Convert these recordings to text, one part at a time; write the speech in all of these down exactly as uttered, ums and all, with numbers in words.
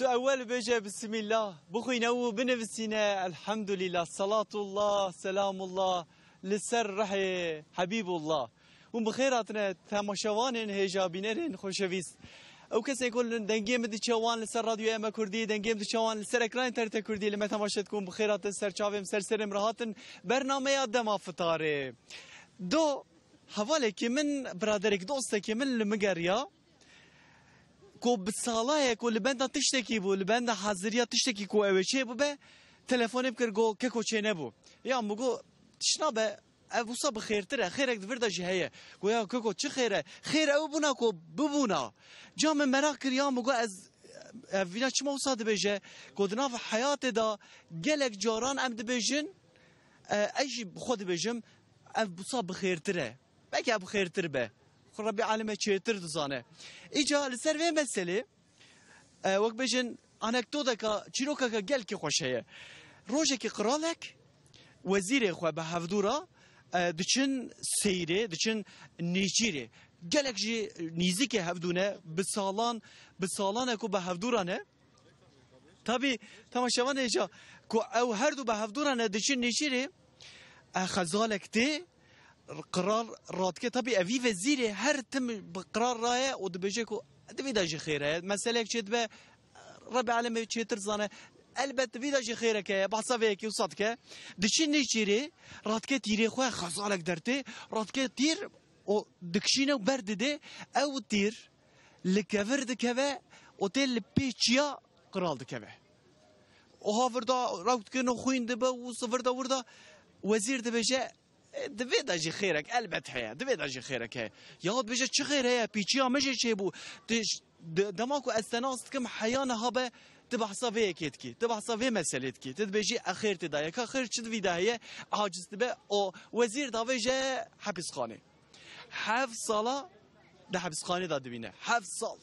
Tu ewel bêje Bismillah, bixwîne û binivîsîne Elhamdulillah, Salatullah, Selamullah li ser rihê Hebîbullah. Hûn bi xêr hatine temaşevanên hêja, bînerên xweşevîst. Ew kesên ku li dengê min diçe wan li ser radyoya me Kurdî, dengê min diçe wan li ser ekranên T R T Kurdî li me temaşe dikin, bi xêr hatin ser çavê min, ser serê min re hatin bernameya Dema Fitarê. Do, hevalekî min, biraderekî, dostekî min li min geriya. Ku bi sala ye ku li benda tiştekî bû, li benda haziriya tiştekî ku ew ê çêbibe, telefonê bikir, got, "Keko çênebû." Ya min got, "Tişt nabe, ev wisa bi xêrtir e, xêrek di vir de jî heye." Got, "Ya keko çi xêr e? Xêr ew bûna ku bibûna." Ca min meraq kir, ya min got, "Ez, ev vîna çima wisa dibêje?" Got, "Di nav heyatê de gelek caran em dibêjin, e, ez jî bi xwe dibêjim, ev wisa bi xêrtir e." Belkî ev xêrtir be. Xwe Rebî Alemê çêtir dizane. Îca li ser vê meselê, e, wek bêjin anekdoteka, çîrokeke gelkî xweş heye. Rojekî qiralek wezîrê xwe bi hevdû re, e, diçin seyrê, diçin nêçîrê. Gelek jî nîzikê hevdû ne, bi salan, bi salan e ku bi hevdû re ne. Tabî, temaşevanê ca ku ew her du bi hevdû re ne diçin nêçîrê, e, xezalek tê, qral radike. Tabî, evî vezîrê her tim bi qral raye û dibêje ku di vî de jî xêr heye. Meselek çêdibe, Rebî Alemê çêtir zane. Elbet di vî de jî xêrek heye. Behsa vê yekê wisa dike. Diçin nêçîrê, radike tîrê xwe, xezalek dertê, radike tîr û dikişîne û ber didê. Ew tîr li kevir dikeve û tê li pê çiya qral dikeve. Oha vir de rewt dikin û xwîn dibe û sifir de wir de wezîr dibêje, "E, di vê de jî xêrek elbet heye, di vê de jî xêrek heye." Ya dibêje, "Çi xêr heye? Pîçiya min jî çêbû. Ti ş-, de-, dema ku ez te nas dikim, heya niha be, ti behsa vê yekê dikî, ti behsa vê meselê dikî. Ti dibêjî, e, xêr tê de ye. Ka xêr çi di vî de heye?" Aciz dibe û wezîr davêje hepîsxanê. Heft sala di hepîsxanê de dibîne. Heft sal.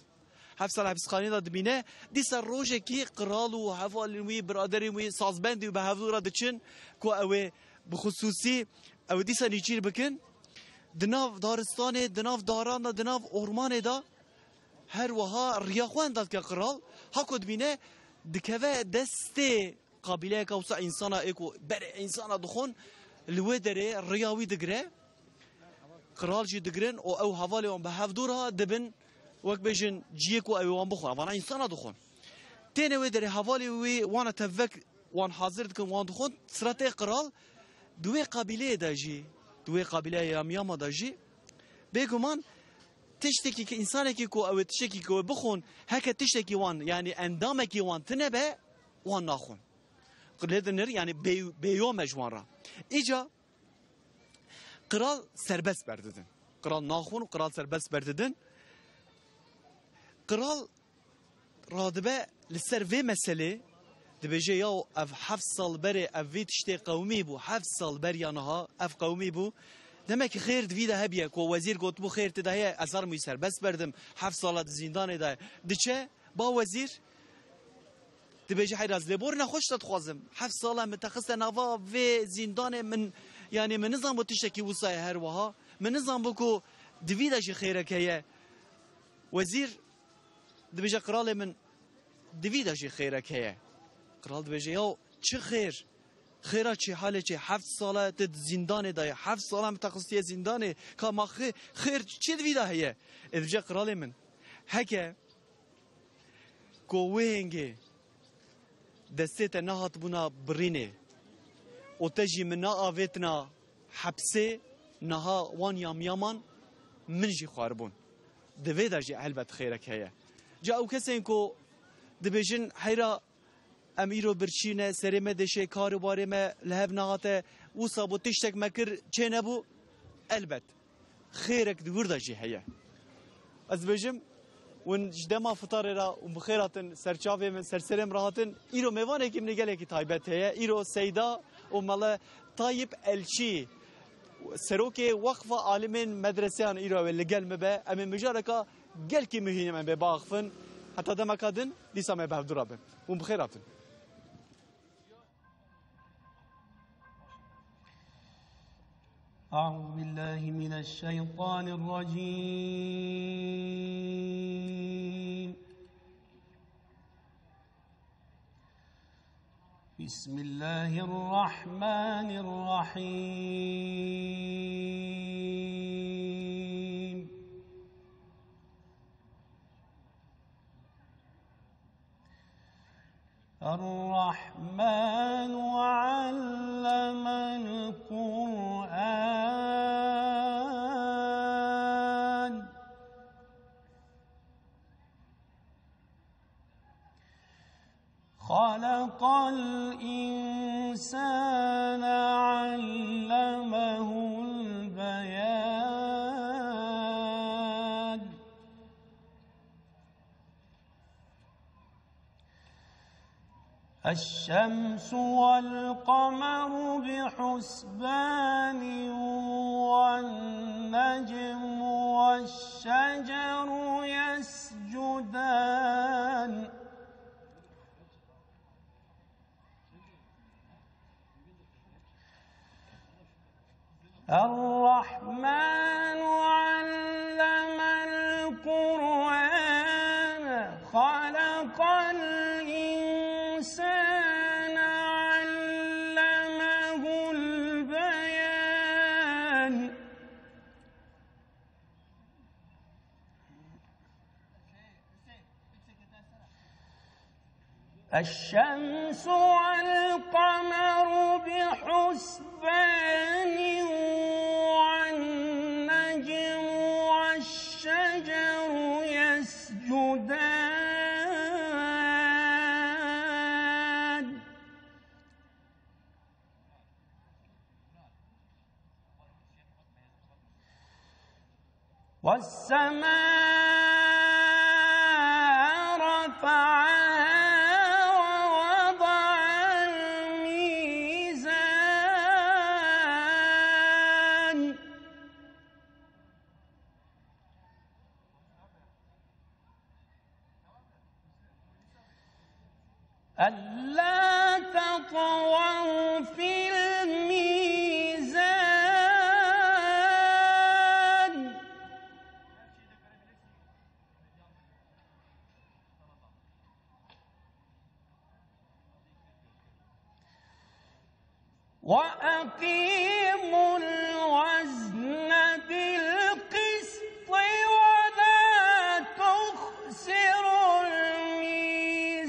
Heft sal hepîsxanê de dibîne. Dîsa rojekî qral û hevalên wî, biraderên wî, sazbendê wî bi hevdû re diçin ku ew ê bi xisûsî ew ê dîsa nêçîr bikin. Di nav daristanê, di nav daran de, di nav ormanê de her wiha riya xwe wenda dike qral. Ha ku dibîne dikeve destê qabîleyeka wisa însana ê ku berê însana dixwin, li wê derê riya wî digire, qral jî digirin û ew hevalê wan bi hevdû re dibin, wek bêjin ciyê ku ew ê wan bixwin. Evana însana dixwin. Têne wê derê hevalê wî wana tevvek wan hazir dikin, wan dixwin, sira tê qral di wê qabîleyê de jî, di wê qabîleya Yamyama de jî, bêguman tiştekî ki, însanekî ku ew ê tiştekî ku wê bixwin, heke tiştekî wan, yanî endamekî wan tine be, wan naxwin. Lê dinir, yanî bê-, bêyom e ji wan re. Îca qral serbest berdidin. Qral naxwin û qral serbest berdidin. Qral radibe li ser vê meselê, dibêje, "Yaw, ev heft sal berê ev vê tiştê qewimî bû, heft sal beriya niha ev qewimî bû. Demek xêr di vî de hebiye ku wezîr gotibû, xêr tê de heye, ez herim wî serbest berdim, heft sala di zîndanê de ye." Diçe, ba wezîr, dibêje, "Heyra, ez lêborîna xwe ji te dixwazim. Heft sala min te xiste nava vê zîndanê, min, yanî min nizanbû tiştekî wisa ye her wiha. Min nizanbû ku di vî de jî xêrek heye." Wezîr dibêje, "Qiralê min, di vî de jî xêrek heye." Qral dibêje, "Yaw, çi xêr? Xêra çi, halê çi? Heft sala te di zîndanê de ye. Heft sala min te xistiye zîndanê. Ka ma xê-, xêr çi di vî de heye?" Ê dibêje, "Qiralê min, heke ku wê hingê destê te nehatibûna birînê û te jî min neavêtina hepsê, niha wan yamyaman min jî xwaribûn. Di vê de jî helbet xêrek heye." Ca ew kesên ku dibêjin, "Heyra, em îro birçî ne, serê me deşê, kar û barê me li hev nehate, wisa bû tiştek me kir çênebû." Elbet, xêrek di wir de jî heye. Ez dibêjim, hûn ji dema fitarê re hûn bi xêr hatin ser çavê min, ser serê min re hatin. Îro mêvanekî min ê gelekî taybet heye. Îro Seyda û Mele Tayyip Elçî, serokê Weqfa Alimên Medreseyan, îro ew ê li gel me be. Em ê mijareka gelkî muhîm em bê biaxifin. Heta demeka din, dîsa me bi hevdû re bin. Hûn bi xêr hatin. أعوذ بالله من الشيطان الرجيم. بسم الله الرحمن الرحيم. الرحمن علم القرآن. خلق الإنسان علمه البيان. الشمس والقمر بحسبان، والنجم والشجر يسجدان. الرحمن علم القرآن، خلق الإنسان، علمه البيان. الشمس والقمر بحسبان، والنجم والشجر يسجدان. والسماء رفعها ووضع الميزان. ألا تطغوا في الميزان. وأقيموا الوزن بالقسط ولا تخسروا الميزان.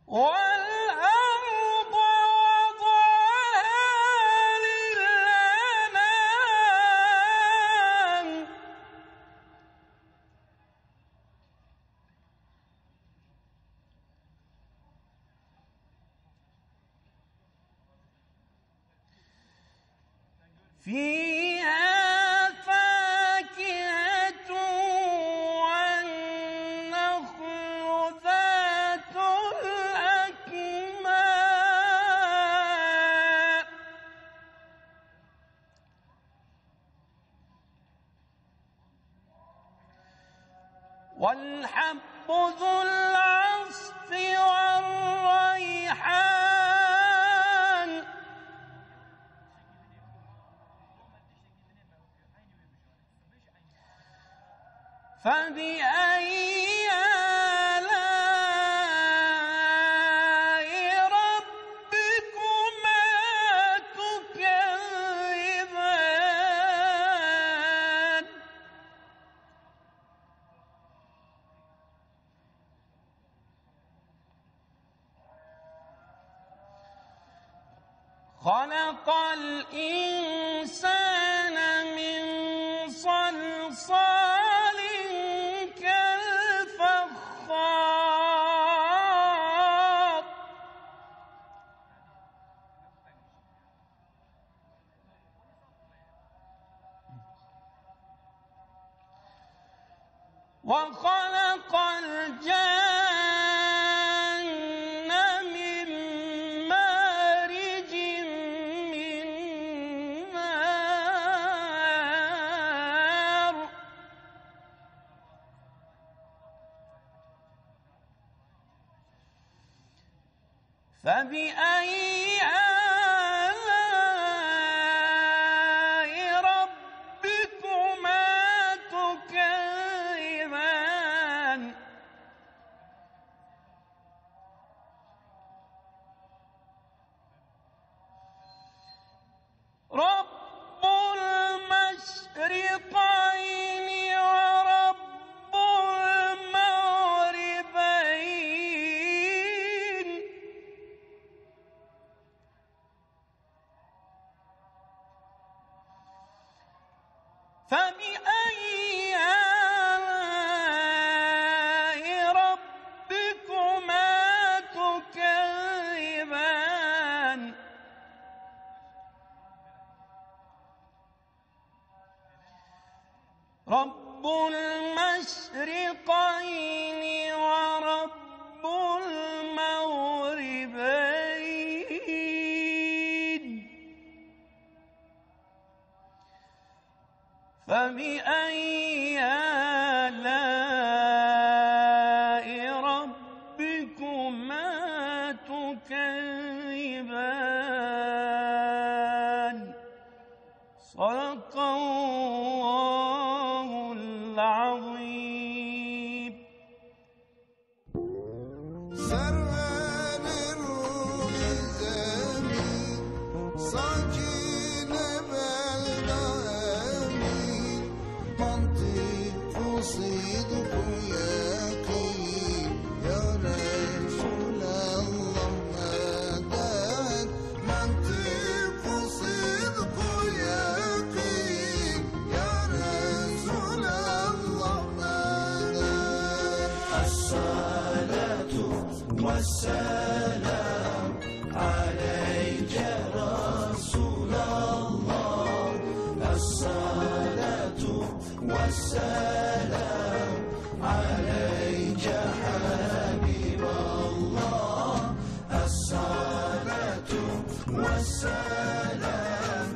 والأرض وضعها للأنام. فيها فاكهة والنخل ذات الأكمام. والحب ذو العصف والريحان. فبأي آلاء ربكما تكذبان. خلق الإنسان من صلصال كالفخار. وخلق الجان من مارج من نار. فبأي آلاء رب المشرقين ورب المغربين، فبأي آلاء ربكما تكذبان؟ صدق الله العظيم. Serverê ruhê zemî, sakîne belda emî, mantiq û sidq û yeqîn, ya Resûlallah, medet. منطق وصدق ويقين، يا رسول الله، أنا الصلاة والسلام عليك رسول الله، الصلاة والسلام عليك حبيب الله، الصلاة والسلام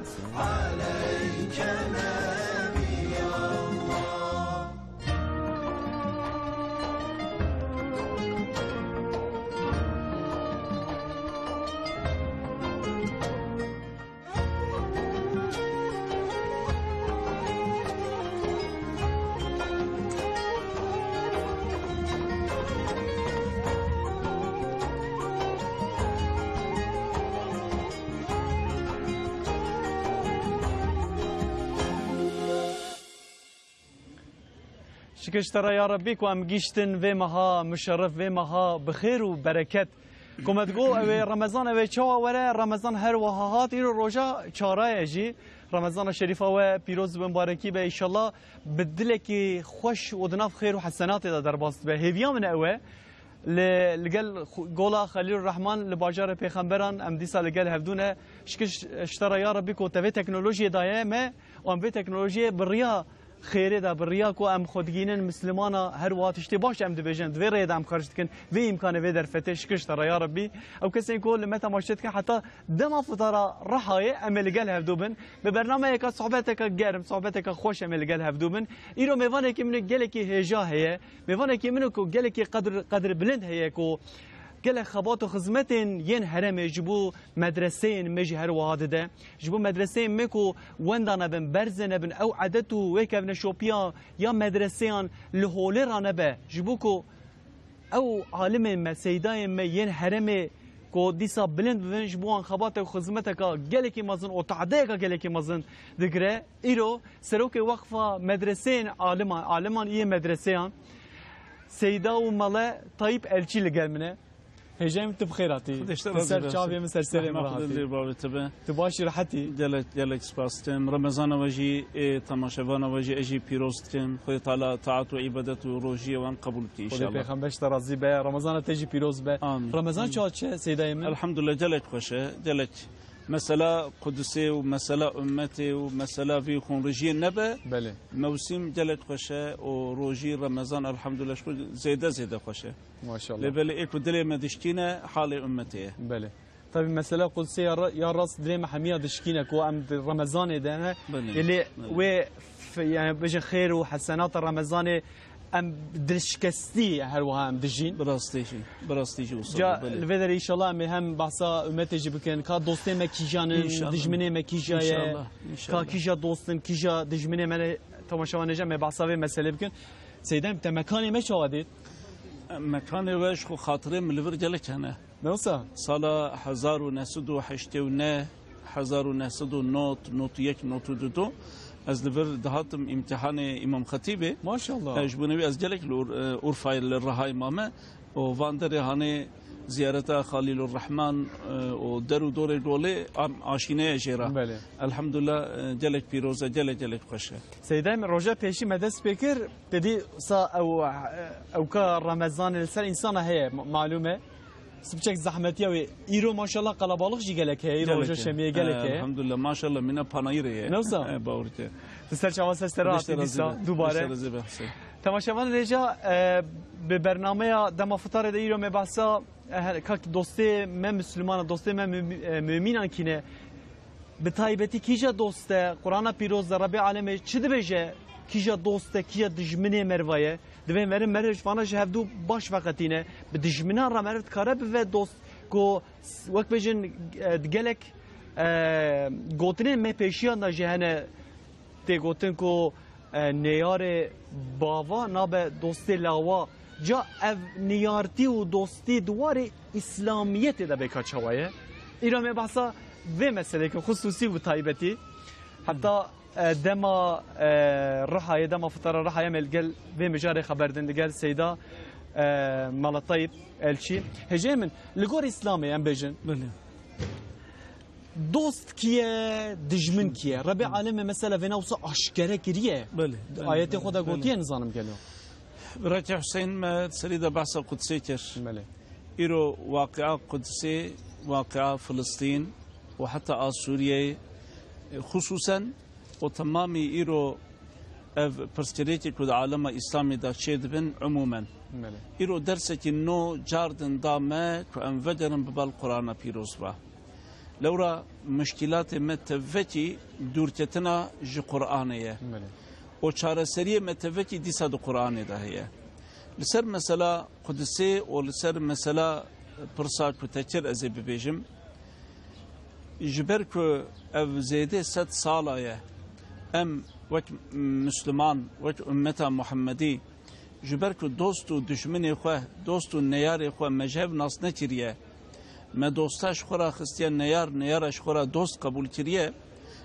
عليك نبي الله. Şikir ji te re ya Rebbî ku em gihîştin vê meha muşerref, vê meha bi xêr û bereket. Ku me digot ew ê Remezan, ew ê çawa were, Remezan her wiha hat, îro roja çara ye jî. Remezana şerîfa we pîroz be, mibarekî be, înşallah bi dilekî xweş û di nav xêr û hesenatê de derbas dibe. Hêviya min ew e. Li, li gel xu-, Gola Xelîlurrehman li bajarê Pêxemberan em dîsa li gel hevdû ne. Şikir ji te re ya Rebbî ku te vê teknolojiyê daye me û em vê teknolojiyê bi riya xêrê de, bi riya ku em xwe digihînin Mislimana, her wiha tiştê baş em dibêjin, di vê rêyê de em xerc dikin, vê îmkanê, vê derfetê, şikir ji te re ya Rebbî. Ew kesên ku li me temaşe dikin, heta dema futara Rihayê em ê li gel hevdû bin. Bi bernameyeke, sohbeteke germ, sohbeteke xweş em ê li gel hevdû bin. Îro mêvanekî min û gelekî hêja heye. Mêvanekî min û ku gelekî qedr, qedr bilind heye ku gelek xebat û xizmetên yên herêmê ji bo medreseyên me jî her wiha dide. Ji bo medreseyên me ku wenda nebin, berzê nebin, ew edet û wê kevneşopiya ya medreseyan li holê re nebe. Ji bo ku ew alimên me, seydayên me yên herêmê ku dîsa bilind bibin, ji bo wan xebateke û xizmeteka gelekî mezin û tadeyeka gelekî mezin digire. Îro serokê Weqfa Medreseyên Aliman, aliman yên medreseyan, Seyda û Mele Tayîp Elçî li gel min e. Hêjayê min, tu bi xêr hatî. Xwedê ji te Tu razî ser be. çavê min, ser serê min Rehma re hatî. Xwedê lê bavê te be. Tu baş î, rehet î? Gelek, gelek spas dikim. Remezana we jî, ê temaşevana we jî ez jî pîroz dikim. Xwedê Teala taat û îbadet û rojiyê wan qebûl bike Xwedê înşallah. Pêxember ji te razî be. Remezana te jî pîroz be. Amîn. Remezan Amîn. çawa diçe, Seydayê min? Elhamdulillah, gelek xweş e. Gelek mesela Qudusê û mesela ummetê û mesela vî xûnrijiyê nebe. Belê. Mewsim gelek xweş e û rojî Remezan elhamdulillah ji xwe zêde zêde xweş e. Maşallah. Lê belê ê ku dilê me dişkîne halê ummetê ye. Belê. Tabî mesela Qudsê ya ra-, ya rast dilê me hemiya dişkîne ku em di Remezanê de ne. Belê, Yê lê belê. wê f-, yani bêjin xêr û hesenata Remezanê em dilşikestî her wiha em dijîn. Bi rastî jî, bi rastî jî wisa Ca bû, belê. li vê derê înşallah em ê hem behsa ummetê jî bikin. Ka dostê me kîjan in, Înşallah. dijminê me kîja ye. Înşallah, înşallah. Ka kîja dost in, kîja dijminê me ne, temaşevanê jî em ê behsa vê meselê bikin. Seydayê min, te mekanê me çawa dît? Mekanê we ji xwe xatirê min li vir gelek hene. Ne wisa? Sala hezar û neh sed û heştê û neh, hezar û neh sed û nod, nod û yek, nod û du, ez li vir dihatim îmtihanê Îmam Xetîbê. Maşallah. E, ji bo wî ez gelek li Ur-, e, Urfayê, li Rihayê mame û van derê hanê ziyareta Xalîlurrehman, e, û der û dorê Golê am aşîne ye jê re. Belê. Elhamdulillah, e, gelek pîroz e, gelek, gelek xweş e. Seydayê min, roja pêşî me dest pê kir, te dî sa ew, ewka Remezanê li ser însana heye, ma-, malûm e. Piçek zehmetiya wê. Îro maşallah qelebalix jî gelek heye. Îro Gelek roja e. şemiyê gelek He, heye. Elhamdulillah, maşallah, mîna panayîrê ye. Ne wisa? He, bawer ke. Di ser çavan ser te re hatî dîsa dubare. Temaşevan rêca, e, bi bernameya dema fitarê de îro me behsa, e, her, kak dostê me Müslümana, dostê me mü-, e, mümînan kîne. Bi taybetî kîja dost e, Qur'ana pîroz de Rebê Alemê çi dibêje, kîja dost e, kîja dijminê merva ye? Divê merin merv vana ji hevdû baş veqetîne. Bi dijminan re meriv dikare bive dost, ku s-, wek bêjin, e, gelek, e, gotinên me pêşiyan de jî hene, tê gotin ku, e, neyarê bava nabe dostê lawa. Ca ev neyartî û dostî di warê îslamiyetê de bêka çawa ye? Îro me behsa vê meseleyê ke xusûsî û taybetî, heta, e, dema, e, Rihayê, dema fitara Rihayê me li gel vê mijarê xeber din, li gel Seyda, e, Mala Tayîb Elçî. Hêjeyê min, li gor Îslamê em bêjin. Belê. Dost kî ye, dijmin kî ye? Rebê Alemê mesela vêna wisa aşkere kiriye. Belê, belê, Ayetê belê, xwe de belê. Gotiye, nizanim gelo. Birakê Huseyîn me serî de behsa Qudsê kir. Belê. Îro waqi'a Qudsê, waqi'a Filistîn û heta a Sûriyeyê, e, xusûsen û temamî îro ev pirsgirêkê ku di alema Îslamê de çêdibin umûmen. Belê. Îro dersekî nû cardin da me ku em vegerin bi bal Qur'ana pîroz ve. Lewra muşkîlatê me tevekî dûrketina ji Qur'anê ye. Belê. Û çareseriyê me tevekî dîsa di Qur'anê de heye. Li ser mesela Qudisê û li ser mesela pirsa ku te kir ez ê bibêjim. Ji ber ku ev zêdê sed sala ye, em wek Misliman, wek ummeta Muhemmedî, ji ber ku dost û dijminê xwe, dost û neyarê xwe me ji hev nas nekiriye, me dosta ji xwe re xistiye neyar, neyara ji xwe re dost qebûl kiriye,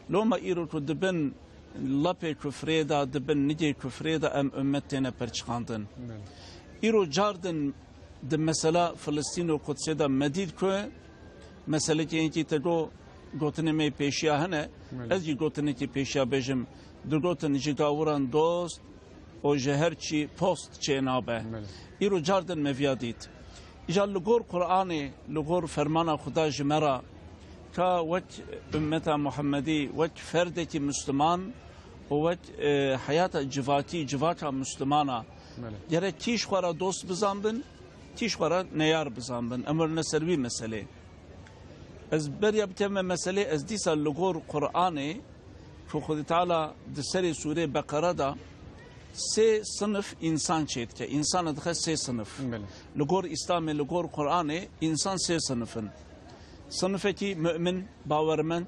loma îro ku dibin lapê kufrê de, dibin nigê kufrê de em ummet têne perçiqandin. Belê. Îro cardin di mesela Filistîn û Qudsê de me dît ku meselekê hinkî te got, gotinê me yê pêşiya hene, Belê. Ez jî gotinekî pêşiya bêjim, digotin ji gawiran dost û ji her çî post çênabe. Belê. Îro cardin me viya dît. Îcar li gor Qur'anê, li gor fermana Xuda ji me re, ka wek ummeta Muhemmedî, wek ferdekî Misliman û wek, e, heyata civakî, civaka Mislimana, Belê. Gerek kî ji xwe re dost bizanbin, kî ji xwe re neyar bizanbin. Em werine ser wî meselê. Ez beriya bikevime meselê, ez dîsa li gor Qur'anê, ku Xwedê Teala di serê sûrê Beqere de sê sinif însan çêdike. Însan e dixe sê sinif. Belê. Li gor Îslamê, li gor Qur'anê însan sê sinif in. Sinifekî mu'min, bawermend,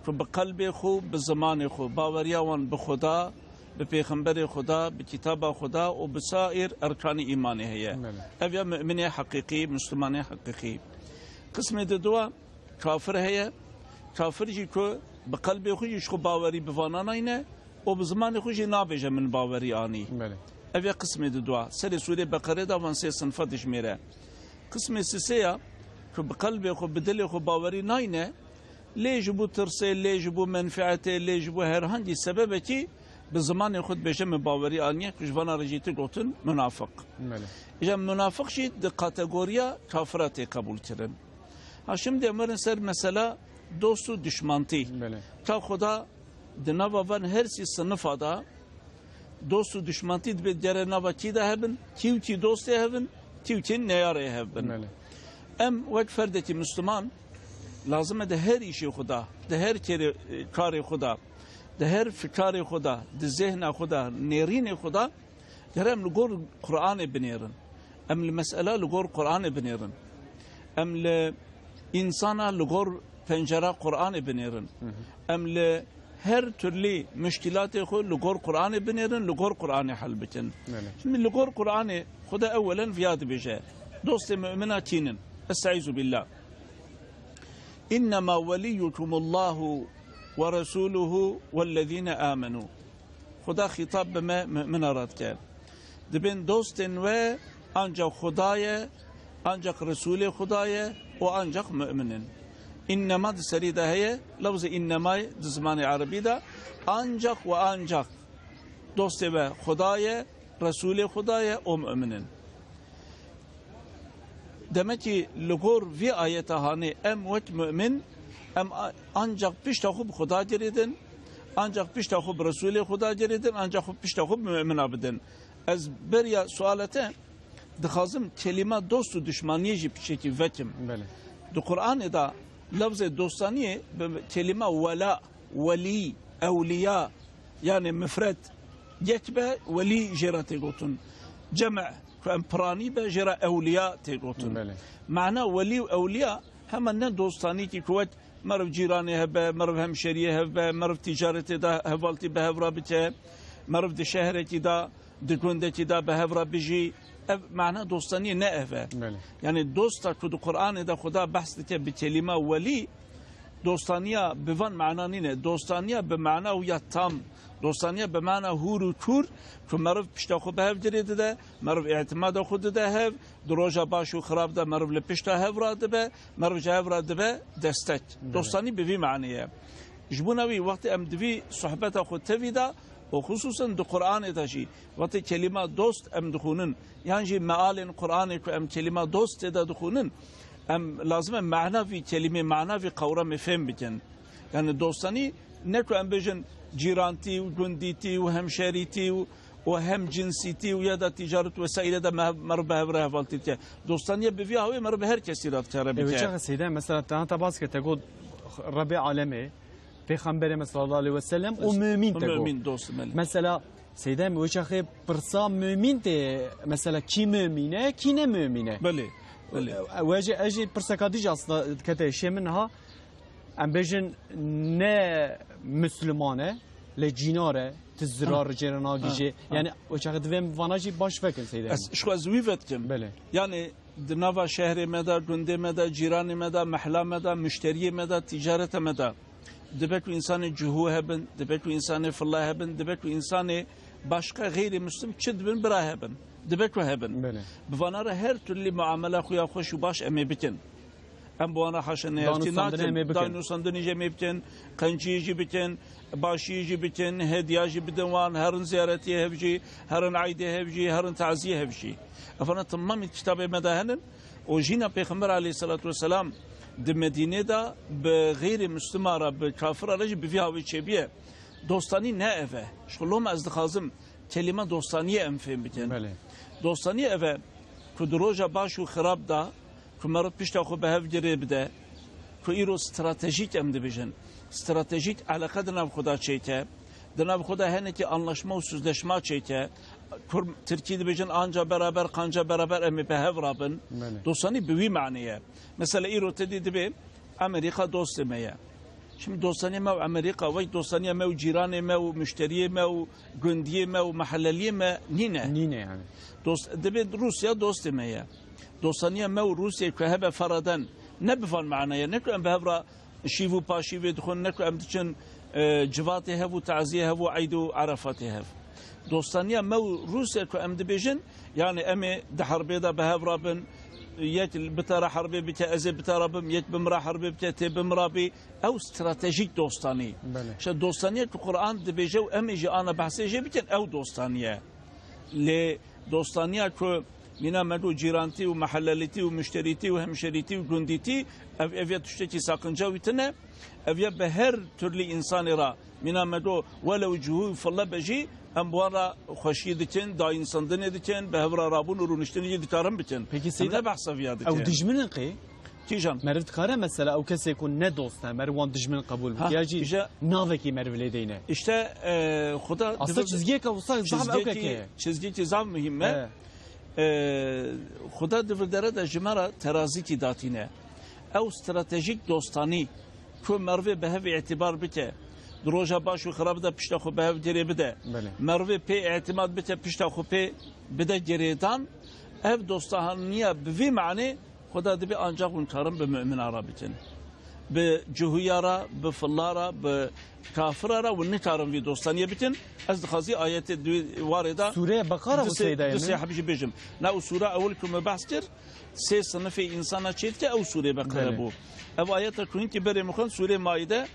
ku bi qelbê xwe, bi zimanê xwe, baweriya wan bi Xuda, bi Pêxemberê Xuda, bi kitaba Xuda û bi sair erkanê îmanê heye. Belê. Ev ya mu'minê heqîqî, Mislimanê heqîqî. Qismê di dua, kafir heye. Kafir jî ku bi qelbê xwe jî ji xwe bawerî bi vana nayne û bi zimanê xwe jî nabêje min bawerî anî. Belê. Ev ya qismê di dua. Serê sûrê Beqerê de van sê sinfa dijmêre. Qismê sisê ya ku bi qelbê xwe, bi dilê xwe bawerî nayne, lê ji bo tirsê, lê ji bo menfeetê, lê ji bo herhangî sebebekî bi zimanê xwe dibêje min bawerî aniye, ku ji vana re jî tê gotin munafiq. Belê. Îja munafiq jî di kategoriya kafira tê qebûl kirin. Ha, şimdi em werin ser mesela dost û düşmantî. Belê. Ka Xuda di nava van her sî sinifa de dost û düşmantî dibê gere nava kî de hebin, kî û kî dostê hebin, kî û kî neyarê hebin. Belê. Em wek ferdekî Misliman lazim e di her îşê xwe de, di her kerê, karê xwe de, di her fikarê xwe de, di zêhna xwe de, nêrînê xwe de, Ger em li gor Qur'anê binêrin, em li mesela li gor Qur'anê binêrin, em li însana li gor pencera Qur'anê binêrin, Hı hı. em li her türlü muşkîlatê xwe li gor Qur'anê binêrin, li gor Qur'anê hel bikin. Belê. Şimdi li gor Qur'anê xwe de ewelen viya dibêje, dostê mümina kînin. Estaizu billah. İnnemâ veliyukumullahu ve resûluhu vellezîne âmenû. Xuda xîtab bi me mumina re dike. Dibên dostên we ancak Xuda ye, ancak Resûlê Xuda ye û ancak mumin in. Înnema di serî de heye, lewzê înnemayê di zimanê erebî de ancak û ancak dostê we Xuda ye, Resûlê Xuda ye û mumin in. Demekî li gor vî ayeta hanê em wek mumin, em a-, ancak pişta xwe bi Xuda girêdin, Ancak pişta xwe bi Resulê Xuda girêdin, ancak xwe pişta xwe bi mumina bidin. Ez beriya suala te dixwazim kelîma dost û dişmaniyê jî piçekî vekim. Belê. Di Qur'anê de lafzê dostaniyê bi kelîma wela, welî, ewliya, yani mifret, yek be welî jê re tê gotin. Cem, ku em piranî be jê re ewliya tê gotin. Belê. Mana welî û ewliya hema ne dostanîkî ku wek meriv cîranê hebe, meriv hemşeriyê hebe, meriv tîcaretê de hevaltî bi hev re bike, meriv di şehrekî de, di gundekî de bi hev re bijî. Ev mana dostaniyê ne ev e. Belê. Yani dosta ku di Qur'anê de Xuda behs dike bi kelîma welî, dostaniya bi van mana nîne. Dostaniya bi mana wî ya tam, dostaniya bi mana hûr û kûr, ku meriv pişta xwe bi hev girê dide, meriv îtimada xwe dide hev, di roja baş û xirab de meriv li pişta hev radibe, meriv ji hev re dibe destek. Belê. Dostanî bi vî manê ye. Ji bona wî wextê em di vî sohbeta xwe tevî de û xisûsen di Qur'anê de jî wextê kelîma dost em dixwînin, yan jî mealên Qur'anê ku em kelîma dost tê de dixwînin, em lazim e mana vî kelîmê, mana vî qewremê fêm bikin. Yani dostanî ne ku em bêjin cîrantî û gundîtî û hemşerîtî û û hem cinsîtî û ya da ticaret vesaire de me-, meriv bi hev re hevaltî dike. Dostaniye bi vî hawê meriv bi her kesî re dikare bike. Ew çaxa Seyda, mesela, te hata bas kir, te got Rebê alemê, Pêxemberê me sallallahu aleyhi ve sellem û Bes, mümin û te got. Mümin dost, belê. Mesela, Seyda, em wê çaxê pirsa mümin tê, mesela, kî mümin e, kî ne mümin e? Belê, belê. Ew, ew, ez jî, ez jî pirseka dî jî aslında dikete hêşê min ha. Em bêjin ne Misliman e, lê cînar e, ti zirar Ha. jê re nagihîje. Ha, ha. Yani, o çaxê divê em vana jî baş vekin, Seyda. Ez, ji xwe ez wî vedikim. Belê. Yani, di nava şehrê me de, gundê me de, cîranê me de, mehla me de, muşteriyê me de, ticareta me de, dibe ku însanê cihû hebin, dibe ku însanê filla hebin, dibe ku însanê başka xeyrê muslim çi dibin bira hebin. Dibe ku hebin. Belê. Bi vana re her türlü muamela xwe ya xweş û baş em ê bikin. Em bi wan re haşa neyartî nakin. Danûstandinê em ê bikin. Danûstandinê jî em ê bikin, qenciyê jî bikin, başiyê jî bikin, hediya jî bidin wan, herin ziyaretiyê hev jî, herin eydê hev jî, herin taziyê hev jî. Evana temamî kitabê me de henin û jîna Pêxember aleyhisselatu vesselam di Medînê de bi xeyrê Muslima re, bi kafira re jî bi vî hawî çêbiye. Dostanî ne ev e. Ji xwe loma ez dixwazim kelîma dostaniyê em fêm bikin. Belê. Dostanî ev e ku di roja baş û xirab de ku meriv pişta xwe bi hev girê bide, ku îro stratejîk em dibêjin. Stratejîk eleqe di nav xwe de çêke, di nav xwe de hinekî anlaşma û sözleşma çêke. Kur, Tirkî dibêjin anca beraber, qanca beraber em ê bi hev rabin. Belê. Dostanî bi wî manê ye. Mesela îro te dî dibê Amerîka dostê me ye. Şimdi dostaniya me û Amerîka, wek dostaniya me û cîranê me û muşteriyê me û gundiyê me û mehelleliyê me nîne. Nîne yani. Dost, dibê Rûsya dostê me ye. Dostaniya me û Rûsyayê ku hebe feraden, ne bi van manaya, ne ku em bi hev re şîv û paşîvê dixwin, ne ku em diçin, e, civatê hev û taziyê hev û eyd û erefatê hev. Dostaniya me û Rûsya ku em dibêjin, yani em ê di herbê de bi hev re bin, yek bi te re herbê bike, ez ê bi te re bim, yek bi min re herbê bike, tê bi min re bî, ew stratejîk dostanî. Belê. Îşte dostaniya ku Quran dibêje û em ê jî ana behsê jê bikin, ew dostanî ye. Lê dostaniya ku mîna me got cîrantî û mehellelîtî û muşterîtî û hemşerîtî û gundîtî, ev, ev ya tiştekî saqinca wî tune. Ev ya bi her türlü însanê re, mîna me got welew cihû û fille be jî, em bi wan re xweşî dikin, dayînsandinê dikin, bi hev re rabûn û rûniştinê jî dikarin bikin. Pekî Em Seyda, ne behsa viya dike. Ew dijmin in qê? Kîjan? Meriv dikare mesela ew kesê ku ne dost e, meriv wan dijmin qebûl bike, Ha, ya jî îja- navekî meriv lê deyne. Îşte, e, Xuda Aslında divir- çizgiyeke wisa zaf çizgiyekî, ewkeke ye. Çizgiyekî zaf muhîm e. He. E, Xuda di vir dere de ji me re terazîkî datîne. Ew stratejîk dostanî ku merivê bi hev îtibar bike, di roja baş û xirab de pişta xwe bi hev girê bide, Belê. Merivê pê îtimad bike, pişta xwe pê bide girêdan, ev dostaniya bi vî manê Xuda dibê ancak hûn karin bi mumina re bikin. Bi cihûya re, bi filla re, bi kafira re hûn nikarin vî dostaniyê bikin. Ez dixwazî ayetê di warê de Sûreya Beqara du sê, Huseyda du sê min. Heb jî bêjim. Na û sûra ewil ku me behs kir, sê sinifê însana çêdike ew sûrê Beqere Belê. Bû. Ev ayeta ku hinkî berê min xwend sûrê Maîde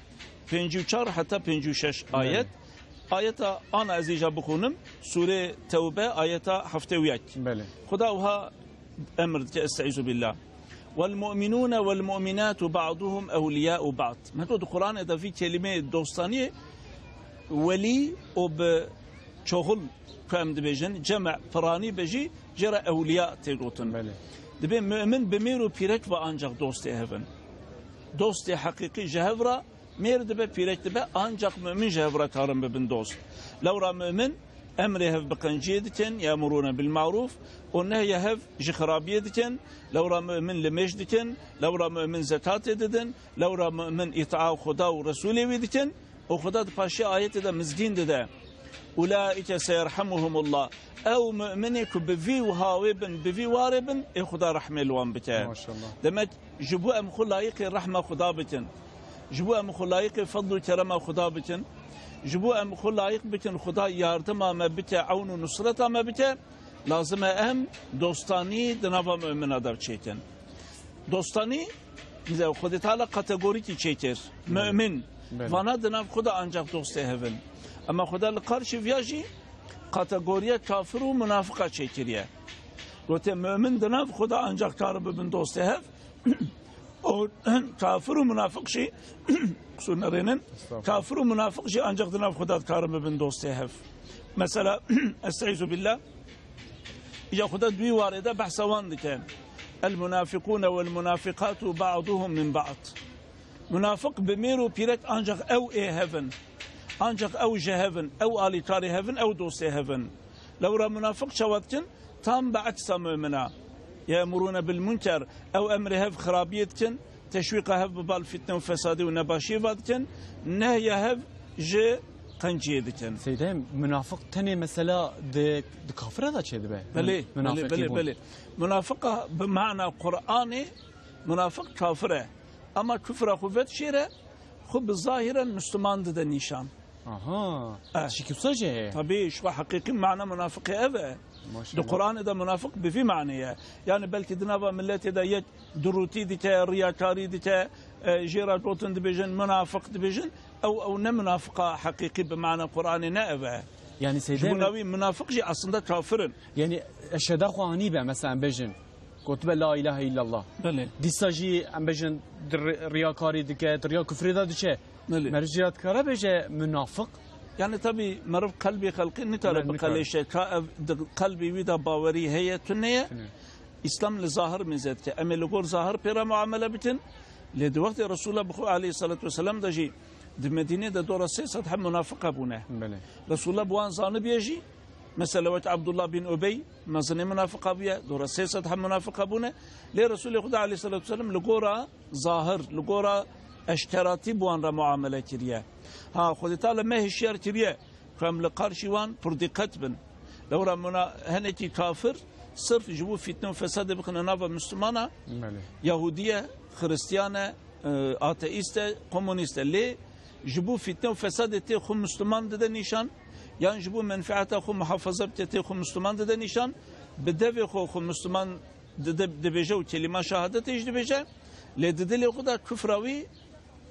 pêncî û çar heta pêncî û şeş Belê. Ayet. Ayeta ana ez îja bixwînim, sûrê Tewbe, ayeta heftê û yek. Belê. Xuda wiha emir dike, Estaizu billah. Vel mu'minûne vel mu'minâtu ba'duhum ewliyâ'u ba'd. Me got di Qur'anê de vî kelîmeyê dostaniyê Welî û bi çoxul ku em dibêjin, cem piranî be jî jê re ewliya tê gotin. Belê. Dibê mu'min bi mêr û pîrek ve ancax dostê hev in. Dostê heqîqî ji hev re mêr dibe, pîrek dibe, ancax mu'min ji hev re karin bibin dost. Lewra mu'min emrê hev bi qenciyê dikin, ya'murûne bil ma'rûf, û nehya hev ji xirabiyê dikin. Lewra mu'min limêj dikin, lewra mu'min zekatê didin, lewra mu'min îtaa Xuda û Resûlê wî dikin. Û Xuda di paşê ayetê de mizgîn dide. "Ulaîke seyerhemuhumullah." Ew mu'minê ku bi vî wihawê bin, bi vî warê bin, ê Xuda rehmê li wan bike. Maşallah. Demek ji bo em xwe layiqê rehma Xuda bikin, ji bo em xwe layiqê fedl û kerema Xuda bikin, ji bo em xwe layiq bikin Xuda yardima me bike, ewn û nusreta me bike, lazim e em dostanî di nava mu'mina de çêkin. Dostanî, Xwedê Teala kategorîkî çêkir. Mu'min. Belê. Vana di nav xwe de ancax dostê hev in. Ema Xweda li qarşî viya jî kategoriya kafir û munafiqa çêkiriye. Gote, mu'min di nav xwe de ancax karin bibin dostê hev. Û kafir û munafiq jî, qisûr nerênin, Estağfurullah. Kafir û munafiq jî ancax di nav xwe de dikarin bibin dostê hev. Mesela, Estaizu billah, Îca Xuda di wî warê de behsa wan dike. El munafiqûne wel munafiqatu ba'duhum min ba'd. Munafiq bi mêr û pîrek ancax ew ê hev in. Ancax ew ji hev in, ew alîkarê hev in, ew dostê hev in. Lewra munafiq çawa dikin? Tam bi eksa mu'mina. Ye'murûne bil munker, ew emrê hev xirabiyê dikin, teşwîqa hev bi bal fitne û fesadê û nebaşiyê ve dikin, nehya hev ji qenciyê dikin. Seyde, munafiq tenê mesela di, di kafira de çêdibe? Belê, belê, Munafiqî belê, bûn. Belê. Munafiqa bi mana Qur'anê, munafiq kafir e. Ama kufra xwe vedişêre, xwe bi zahiren Müslüman dide nîşan. Aha. Eh. Şikî wisa jî heye. Tabii, şu heqîqî mana munafiqê ev e. Maşallah. Di Qur'anê de munafiq bi vî manê ye. Yani belkî di nava milletê de yek durûtî dike, riyakarî dike, e, jê re gotin dibêjin, munafiq dibêjin. Ew, ew ne munafiqa heqîqî bi mana Qur'anê ne ev e. Yani Ji bo Seyda navî munafiq jî aslında kafir in. Yani eşheda xwe anî be, mesela em bêjin. Gotibe la ilahe illallah. Belê. Dîsa jî em bêjin di ri-, riyakarî dike, di riya kufrê de diçe. Belê. Meriv jî re dikare bêje munafiq. Yani tabii meriv qelbê xelkê nikare Belê, nikare. biqelêşe. Ka ev di qelbê wî de bawerî heye, tune ye. Tune. Îslam li zahir mêze dike. Em ê li gor zahir pê re muamele bikin. Lê di wextê Resulullah bi xwe aleyhissalatu vesselam de jî di Medînê de dora sê sed heb munafiq hebûne. Belê. Resulullah bi wan zanibiye jî, mesela wek Abdullah bin Ubey, mezinê munafiqa bûye, dora sê sed heb munafiq hebûne. Lê Resulê Xuda aleyhissalatu vesselam li gora zahir, li gora eşkeratî bi wan re muamele kiriye. Ha, Xwedê Teala me hişyar kiriye ku em li qarşî wan pir dîqet bin. Lewra muna-, hinekî kafir sirf ji bo fîtne û fesadê bixine nava Mislimana, Belê. Yahûdî ye, Xiristiyan e, e, ateîst e, komunîst e. Lê ji bo fîtne û fesadê tê xwe Misliman dide nîşan, yan ji bo menfeeta xwe muhafaza bike tê xwe Misliman dide nîşan, bi devê xwe xwe Misliman dide, dibêje û kelîma şehadetê jî dibêje, lê di dilê xwe de kufra wî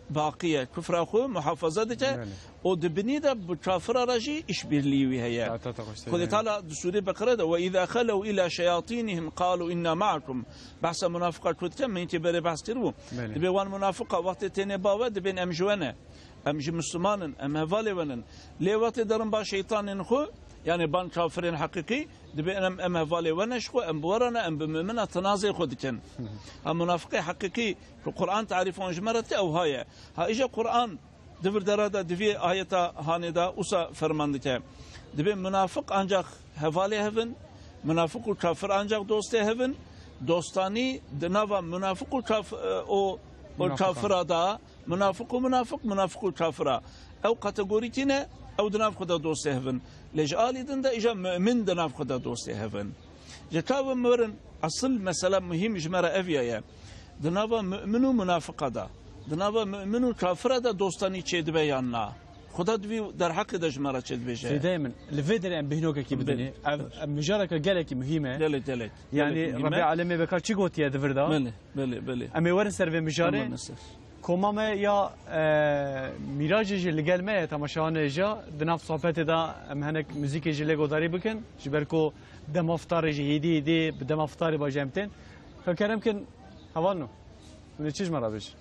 baqî ye. Kufra xwe muhafaza dike Belê. û di binî de bi kafira re jî îşbirlîyî wî heye. Ta, ta, ta, xweş Xwedê têne. Teala di Sûrê Beqere de, "Ve îza xelew îla şeyatînihim qalû inna ma'akum." Behsa munafiqa ku dike, me yekê berê behs kiribû. Belê. Dibê wan munafiqa wextê têne ba we, dibên em ji we ne. Em jî Misliman in, em hevalê we nin. Lê wextê derin ba şeytanên xwe, yani ban kafirên heqîqî, dibê em, em hevalê we ne ji xwe, em bi we re ne, em bi mumina tinazê xwe dikin. Hı hı. Ha, munafiqê heqîqî ku Qur'an tarîfa wan ji me re dike, ew ha ye. Ha, îja Qur'an di vir dera de, di vê ayeta hanê de, usa ferman dike. Dibê munafiq ancax hevalê hev in, munafiq û kafir ancax dostê hev in, dostanî di nava munafiq û kaf-, e, û, û Munafiqan. kafira de, Munafiq û munafiq, munafiq û kafira. Ew kategorî tîne, ew di nav xwe de dostê hev in. Lê ji alî din de îja mu'min di nav xwe de dostê hev in. Ji ka ve mirin, esil mesela muhîm ji me re ev ya ye. Di nava mu'min û munafiqa de, di nava mu'min û kafira de dostanî çêdibe yan na? Xuda di vî derheqê de ji me re çêdibêje. Seyda min, li vê derê em bêhnokekî Bê- bidinê. Ev, ev mijareke gelekî muhîm e. Gelek, gelek. Yani Gelek muhîm e. Rebî Alemê Bekar çi gotiye di vir de? Belê, belê, belê. Em ê werin ser vê mijarê. Tamam, ser. Koma me ya, e, Mîracê jî li gel me ye, temaşevanê jî. Di nav sohbetê de em hinek muzîkê jî lê godarî bikin. Ji ber ku dema fitarê jî hêdî hêdî bi dema fitarê ba jî em tên. Ka kerem kin, hevalno. Hûn ê çi ji me re bêjin?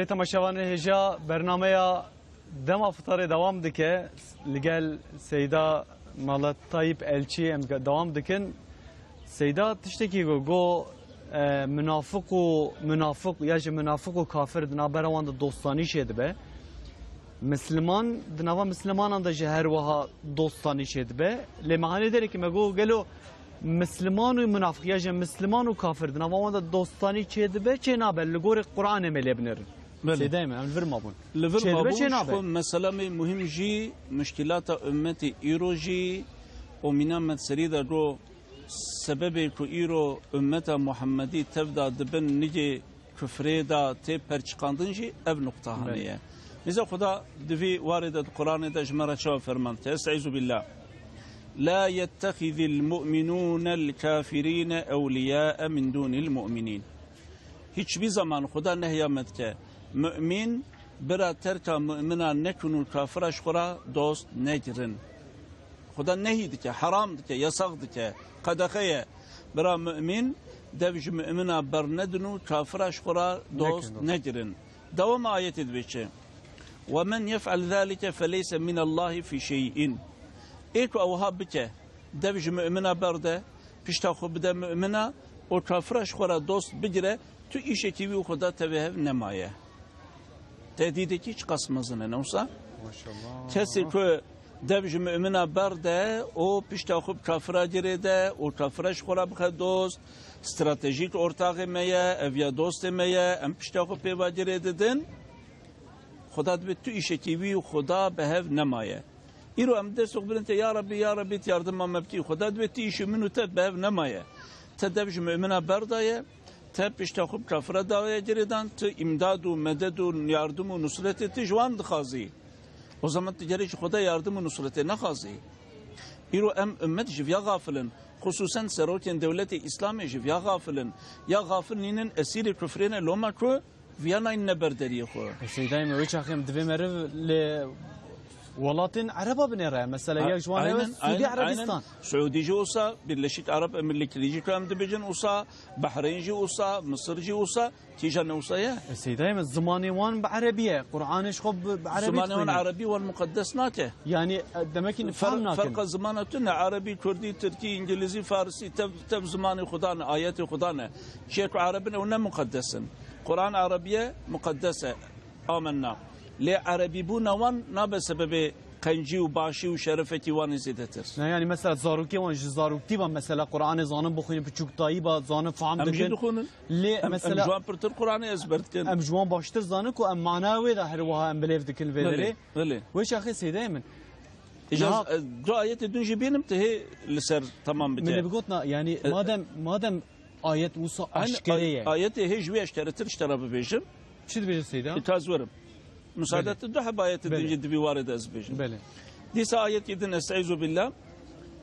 Temaşevanê hêja, bernameya Dema Fitarê dewam dike. Li gel Seyda Malat Tayyip Elçî em ge-, dewam dikin. Seyda tiştekî got, got, e, munafiq û munafiq ya jî munafiq û kafir di navbera wan de dostanî çêdibe. Misliman di nava mislimanan de jî her wiha dostanî çêdibe. Lê me hanê derekî me got, gelo misliman û munafiq ya jî misliman û kafir di nava wan de dostanî çêdibe, çênabe, li gorî Qur'anê me lê binêrin. Belê. Seyda me, em li vir mabûn. Li vir çêdibe, mabûn, çênabe. Xwe meselame muhîm jî, muşkilata ummetê îro jî, û mîna me serî de got, sebebê ku îro ummeta Muhammedî tev de dibin nigê kufrê de tê perçiqandin jî ev nuqta hanê ye. Nîza Xuda di vî warê de di Quranê de ji me re çawa ferman dike? Estaizu billah. La yettexizil mu'minûnel kafirîne ewliyâe min dûnil mu'minîn. Hiçbî zaman Xuda nehya me dike, mu'mîn bira terka mu'mina nekin û kafira ji xwe re dost negirin. Xuda nehî dike, heram dike, yasax dike, qedexe ye. Bira mu'mîn dev ji mu'mina bernedin û kafira ji xwe re dost negirin. Dewama ayetê dibê çi? "Ve men yef'al zalike feleyse minallahi fî şey'in." Ê ku ewha bike, dev ji mu'mina berde, pişta xwe bide mu'mina û kafira ji xwe re dost bigire, tu îşekî wî û Xuda tevê hev nemaye. Tehdîdekî çiqas mezin e, ne wisa? Maşallah. Kesê ku dev ji mu'mina berde û pişta xwe bi kafira girêde û kafira ji xwe re bixe dost, stratejîk ortaxê me ye, ev ya dostê me ye, em pişta xwe pê ve girêdidin, Xuda dibê tu îşekî wî û Xuda bi hev nemaye. Îro em dest xwe birin te, ya Rebî, ya Rebî, tu yardima me bikî. Xuda dibê tu îşî min û te bi hev nemaye. Te dev ji mu'mina berdaye, te pişta xwe bi kafira daye girêdan, tu îmdad û medet û yardim û nusretê tu ji wan dixwazî. O zaman tu gerek ji Xuda yardim û nusretê nexwazî. Îro em ummet ji viya xafil in. Xusûsen serokên dewletê Îslamê ji viya xafil in. Ya xafil nînin, esîrê kufrê ne, loma ku viya nayînine ber deriyê xwe. E, Seydayê me, wê çaxê em divê meriv li welatên Ereba binêre. Mesela, a-, yek ji wan ew e, aynen, Sûdî aynen, Erebistan. Aynen. Suudî jî wisa, Birleşik Arap Emirlikleri jî ku em dibêjin wisa, Behreyn jî wisa, Misir jî wisa, kîjan ne wisa ye? E, Seydayê me, zimanê wan bi Erebî ye. Qur'anê ji xwe bi, bi Erebî dixwîne. Zimanê wan Erebî wan muqeddes nake. Yanî, e, demek ki fer-, fam nakin. Ferqa zimana tu ne, Erebî, Kurdî, Tirkî, Îngilîzî, Farisî, tev, tev zimanê Xuda ne, ayetê Xuda ne. Çiyê ku Ereb in ew ne muqeddes in. Quran Erebî ye, muqeddes e. Amenna. Lê Erebîbûna wan nabe sebebê qencî û başî û şerefekî wan ê zêdetir. Ne, yanî mesela zarokê wan ji zaroktî ve mesela Quranê zanin bixwînin, piçûktayî ve zanin, fam dikin. Em jî dixwînin. Lê em, em mesela ji wan pirtir Quranê ezber dikin. Em ji wan baştir zanin ku em mana wê de her wiha em bilêv dikin vê derê. Belê, belê. Wê çaxê Seydayê min. Îca, niha, e, du ayetê din jî bînim, tu hê li ser temam bike. Min ê bigot na, yanî, e, madem, madem ayet wisa, an-, aşkere ye. Ay-, ayetê hê ji wî eşkeretir ji te re bibêjim. Çi dibêje Seyda? Îta ez werim. Müsaade et, du heb ayetê din jî di vî warê de ez bibêjim. Belê. Dîsa ayetê din, Estaizu billah.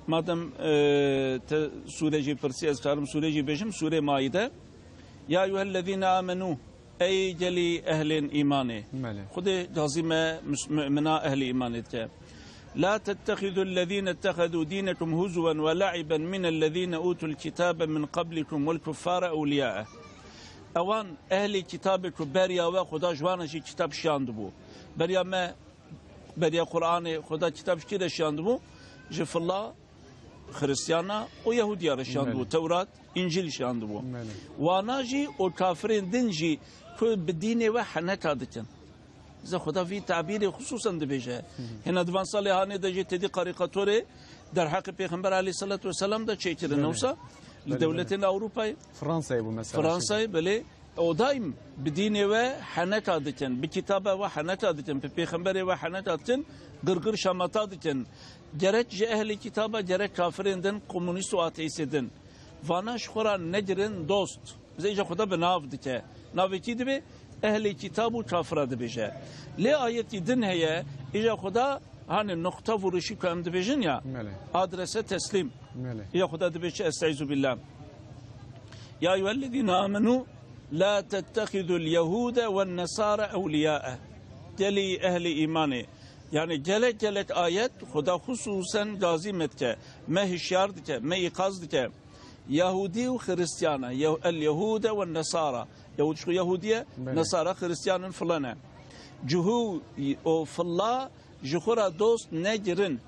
Madem, e, te sûre jî pirsî, ez karim sûre jî bêjim, Sûrê Maîde. Ya eyyuhellezîne amenû. Ey gelî ehlên îmanê. Belê. Xwedê gazî me mus-, mu'mina ehlê îmanê dike. La tettexidû ellezîne ittexedû dînekum huzwen ve le'iben minellezîne ûtul kitâbe min qablikum vel kuffâre ewliyâe. Ewan ehlê kitabê ku beriya we Xuda ji wan re jî kitab şiyandibû. Beriya me, beriya Qur'anê Xuda kitab ji kî re şiyandibû? Ji filla Xiristiyana û Yehudiya re şiyandibû. Belê. Tewrat, Încîl şiyandibû. Belê. Wana jî û kafirên din jî ku bi dînê we heneka dikin. Ze Xuda vî tabîrê xusûsen dibêje. Hı hı. Hina di van salê hanê de jî tedî karîkatorê derheqê Pêxember aleyhisselatu vesselam de çêkirin. Belê. Wisa li, belê, dewletên, belê, Ewropayê. Fransayê bû mesela. Fransayê, belê. O daîm bi dînê we heneka dikin, bi kitaba we heneka dikin, bi pêxemberê we heneka dikin, girgir şamata dikin. Gerek ji ehlê kitaba, gerek kafirên din, komunîst û ateîstê din. Vana ji xwe re negirin dost. Bize îca Xuda bi nav dike. Navê kî dibe? Ehlê kitab û kafira dibêje. Lê ayetî din heye, îca Xuda, hani, nokta vuruşî ku em dibêjin ya, belê, adrese teslîm. Belê. Îca Xuda dibê çi? Estaizu billah. Ya eyyuhellezîne amenû la tettexidul yehûde wen nesara ewliyâe. Gelî ehlê îmanê. Yani gelek gelek ayet Xuda xusûsen gazî me dike, me hişyar dike, me îqaz dike. Yahûdî û Xiristiyana, Yeh-, el Yehûde wen Nesara. Yahûd ji xwe Yahûdî ye, Belê. Nesara Xiristiyan in, filan e. Cihû û filla ji xwe re dost negirin.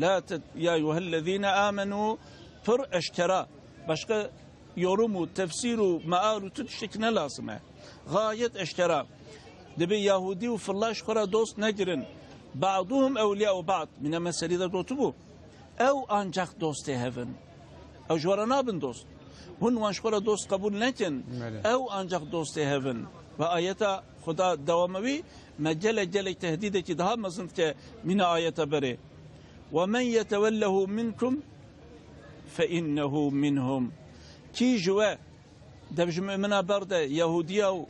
La te-, ya eyyuhellezîne amenû, pir eşkera. Başka yorum û tefsîr û meal û tu tiştek ne lazim e. Gayet eşkera. Dibê Yahûdî û filla ji xwe re dost negirin. Ba'duhum ewliya'u ba'd. Mîna me serî de gotibû. Ew ancak dostê hev in. Ew ji we re nabin dost. Hûn wan ji xwe re dost qebûl nekin. Belê. Ew ancak dostê hev in. Ve ayeta Xuda dewama wî me gelek gelek tehdîdekî daha mezin dike mîna ayeta berê. "Ve men yetevellehu minkum fe innehu minhum." Kî ji we dev ji mumina berde Yahûdiya û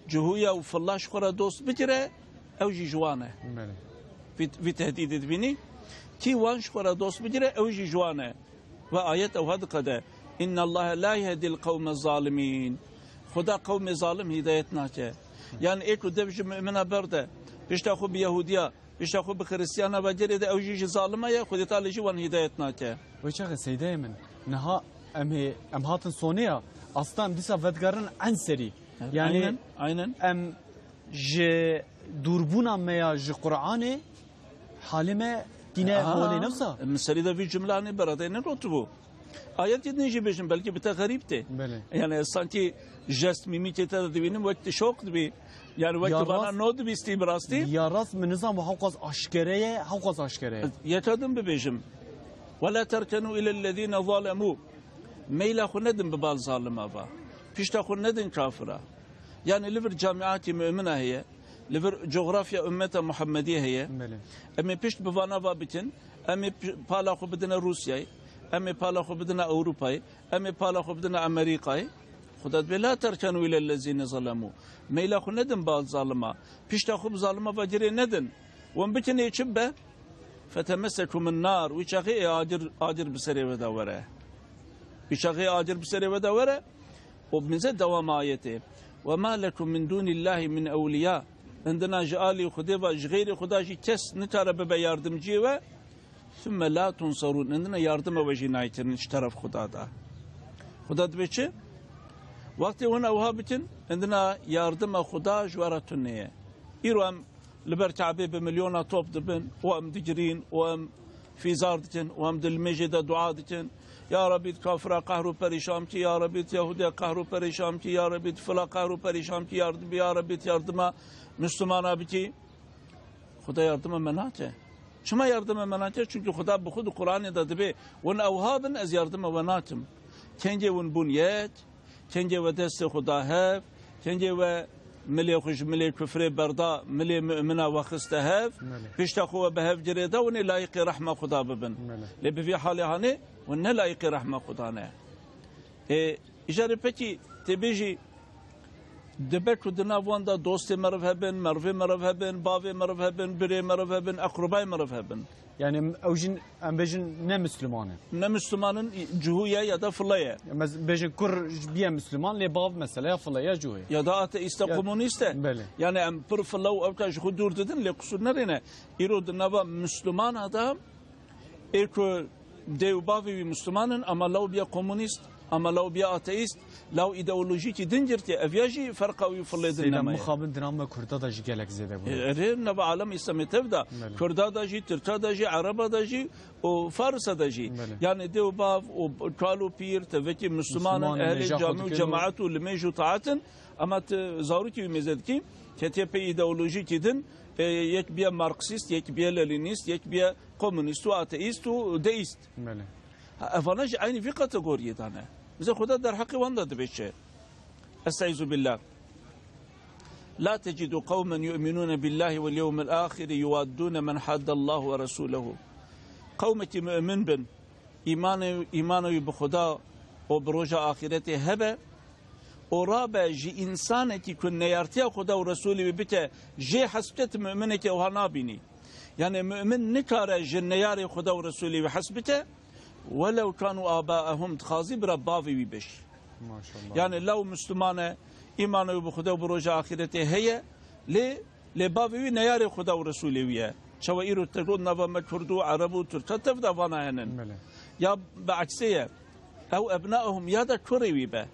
Cihûya û filla ji xwe re dost bigire, ew jî ji wan e. Belê. Vî, vî tehdîdê dibînî. Kî wan ji xwe re dost bigire, ew jî ji wan e. Ve ayet ewha diqede. "İnnallaha la yehdil kavme zalimîn." Xuda qewmê zalim hidayet nake. Yani ê ku dev ji mumina berde, pişta xwe bi Yahûdiya, pişta xwe bi Xiristiyana ve girê de ew jî ji zalima ye, Xwedê Teala jî wan hidayet nake. Wê çaxê seydeyê min, niha em hê, em hatin sonê ya, asta em dîsa vedigerin en serî. Yani Aynen, aynen. em ji dûrbûna me ya ji Qur'anê halê me tîne Aha, holê nefsa. Min serî de vî cumlanê beradeyê negotibû. Ayetê din jî bêjin, belkî bi te xerîb tê. Belê. Yani sanki jest mîmîkê te de dibînim, wek tu şok dibî. Yani wek Ya tu bana rast- no dibîstî bi rastî. Ya rast min nizam hewqas aşkere ye, hewqas aşkere ye. Yeka din bibêjim. "Ve la terkenu ilellezîne zalemû." Meyla xwe nedin bi bal zalima va. Pişta xwe nedin kafira. Yani li vir camiatî mumina heye. Li vir cografya ummeta Muhammediyê heye. Belê. Em ê pişt bi vana va bikin. Em ê pi-, pala xwe bidine Rûsyayê. Em ê pala xwe bidine Ewropayê. Em ê pala xwe bidine Amerîkayê. Xuda dibê, "La terkenu ilellezîne zalemû." Meyla xwe nedin bal zalima. Pişta xwe bi zalima ve girê nedin. Wan bikin ê çi bibe? "Fetemessekumun nar." Wî çaxê ê agir, agir bi serê we de were. Wî çaxê agir bi serê we de were. Û bize dewama ayetê. "Ve ma lekum min dûnillâhi min ewliyâ." Hindina ji alî Xwedê ve ji xeyrê Xuda jî kes nikare bibe yardimciyê we. "Sümme la tunsarûn." Hindina yardima we jî nayê kirin ji teref Xuda de. Xuda dibê çi? Wextê hûn ewha bikin, hindina yardima Xuda ji we re tune ye. Îro em li ber Kabê bi milyona top dibin û em digirîn û em fîzar dikin û em di limêjê de dua dikin. Ya Rebî, di kafira qehr û perîşan bikî, ya Rebî, di Yahûdiya qehr û perîşan bikî, ya Rebî, di fila qehr û perîşan bikî, yardim, ya Rebî, di yardima Mislumana bikî. Xuda yardima me nake. Çima yardima me nake? Çunke Xuda bi xwe di Quranê de dibê, "Hûn ewha bin, ez yardima we nakim." Kengê hûn bûn yek, Kengê we destê xwe da hev, kengê we milê xwe ji milê kufrê berda, milê mumina we xiste hev, Belê. Pişta xwe we bi hev girê da, hûn ê layiqê rehma Xuda bibin. Belê. Lê bi vî halê hanê, hûn ne layiqê rehma Xuda ne. Ê, îcarê pekî tê bêjî, dibe ku di nav wan de dostê meriv hebin, merivê meriv hebin, bavê meriv hebin, birê meriv hebin, eqrubayê meriv hebin. Yani ew jin, em bêjin ne Müslüman e. Ne Müslüman in, cihû ye ya da file ye. Em bêjin kur biye Müslüman, lê bav mesela ya file ye, cihû ye. Ya da ateîst e, Ya, komûnîst e. belê. Yani em pir file û ewka ji xwe dûr didin, lê qisûr nerêne. Îro di nava Müslümana de ê ku dê û bavê wî Müslüman in, ama law biye komûnîst. Ama law biya ateîst, law îdeolojîkî din girtiye, ev ya jî ferqa wî filê din Seyda, nemaye. Mixabin di nav me Kurda da jî gelek zêde bûye. E, erê, nava alem Îslamê tev da. Belê. Kurda da jî, Tirka da jî, Ereba da jî û Farisa da jî. Belê. Yani dê û bav û kal û pîr, tevekî Müslüman in, Müslüman in, ehlê nêja xwe camî û dikin û cemaet û limêj û taat in. Ama tu zarokî wî mêze dikî, ketiye pê îdeolojîkî din, e, yek biye Marksîst, yek biye Lenînîst, yek biye komûnîst û ateîst û deîst. Belê. Ha, evana jî eynî vî kategoriyê de ne. Bize Xuda derheqê wan de dibê çi? Estaizu billah. La tecidu qewmen yu'minûne billahi wel yewmil ahiri yuwaddûne men haddallahu ve resûlehu. Qewmekî mu'min bin, îmanê, îmana wî bi Xuda û bi roja axîretê hebe, û rabe ji însanekî ku neyartiya Xuda û Resûlê wî bike, jê hez bike, tu mu'minekî ewha nabînî. Yani mu'min nikare ji neyarê Xuda û Resûlê wî hez bike, welew kanu abaehum, dixwazî bira bavê wî be jî. Maşallah. Yani law Müslüman e, îmana wî bi Xuda û bi roja axîretê heye, lê, lê bavê wî neyarê Xuda û Resûlê wî ye. Çawa îro te got nava me Kurd û Ereb û Tirka tev de vana henin. Belê. Ya bi eksê ye. Ew ebnaehum ya da kurê wî be.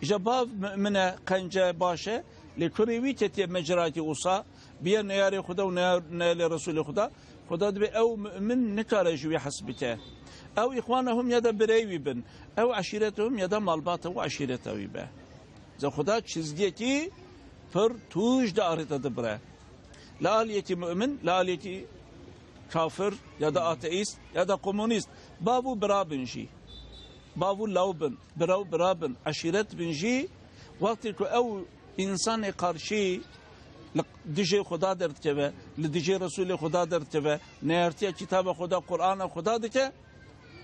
Îja bav mu'min e, qenc e, baş e, lê kurê wî ketiye mecrayekî wisa, biye neyarê Xuda û neyar-, neyarê Resûlê Xuda, Xuda dibê ew mu'min nikare ji wî hes bike. Ew îxwanehum ya da birey wî bin. Ew eşîretehum ya da malbata û eşîreta wî be. Ze Xuda çizgiyekî pir tûj di arê de dibire. Li aliyekî mu'min, li aliyekî kafir ya da ateîst ya da komunîst. Bav û bira bin jî. Bav û law bin, bira û bira bin, eşîret bin jî, wextê ku ew însanê qarşî li dijê Xuda derdikeve, li dijê Resûlê Xuda derdikeve, neyartiya kitaba Xuda, Qur'ana Xuda dike,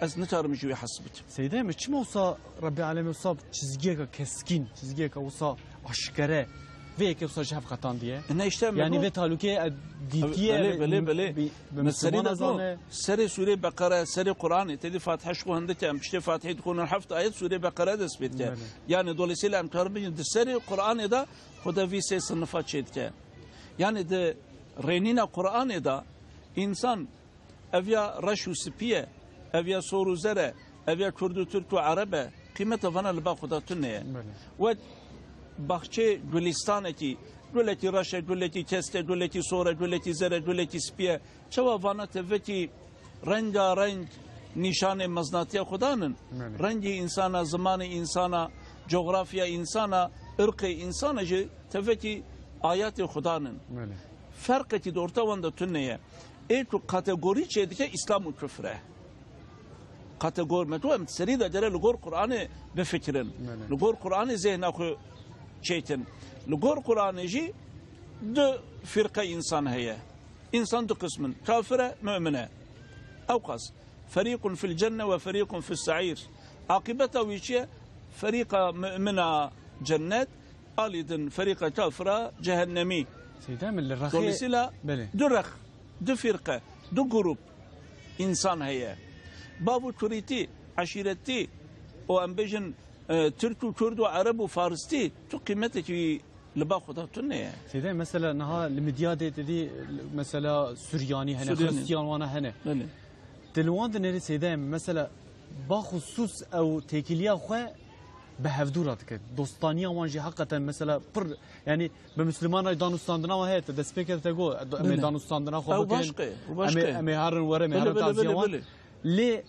ez nikarim ji wî hez bikim. Seydê min, çima wisa Rebbê Alemê wisa çizgiyeke keskîn, çizgiyeke wisa aşkere, vê yekê wisa ji hev qetandiye? Ne, işte, me Yani got, vê talûkê, e, dîtiye, belê, belê, belê. Bi, bi Me serî Müslümana de got, zane. Serê Sûrê Beqere, serê Qur'anê, tedî Fatiha ji xwe hindike, em piştê Fatihê dixwînin heft ayet Sûrê Beqere dest pê dike. Belê. Yani dolayısıyla em karin bêjin, di serê Qur'anê de Xuda vî sê sinifa çêdike. Yani di rênîna Qur'anê de însan ev ya reş û spî ye, ev ya sor û zer e, ev ya kurd û tirk û ereb e, qîmeta vana li ba Xuda tune ye. Belê. Wek baxçê gulîstanekî, gulekî reş e, gulekî kesk e, gulekî sor e, gulekî zer e, gulekî spî ye. Çawa vana tevekî rengareng nîşanê meznatiya Xudan in? Belê. Rengê însana, zimanê însana, cografya însana, irqê însana jî tevekî ayatê Xudan in. Belê. Ferqekî di orta wan de tune ye. Ê ku kategorî çêdike Îslam û kufr e. Kategor-, me tu em serî de gere li gor Qur'anê bifikirin. Belê. Li gor Qur'anê zêhna xwe çêkin. Li gor Qur'anê jî du firqe însan heye. Însan du qism in. Kafir e, mu'min e. Ewqas. Ferîqun fil cenne ve ferîqun fis se'îr. Aqîbeta wî çi ye? Ferîqa mu'mina cennet, alî din ferîqa kafira cehennemî. Seyda min li rexê Dolayısıyla Belê. du rex, du firqe, du grup însan heye. Bav û kurîtî, eşîretî û em bêjin, e, tirk û kurd û ereb û faristî tu qîmetekî li ba Xuda tune ye. Seyda, mesela niha li Midyadê te dî, mesela Suryanî hene, Suryanî. Xristiyan wana hene. Belê. Te li wan dinêrî Seyda, mesela baxusus ew têkiliya xwe bi hevdû re dike. Dostaniya wan jî heqeten mesela pir, yani bi Müslüman re danûstandina wan heye, te destpêkê te got, em ê Belê. danûstandina xwe Ew bikin, başqe, ew em ê, başqe. em ê herin were, em ê Belê, herin belê, taziya belê, wan. belê. Lê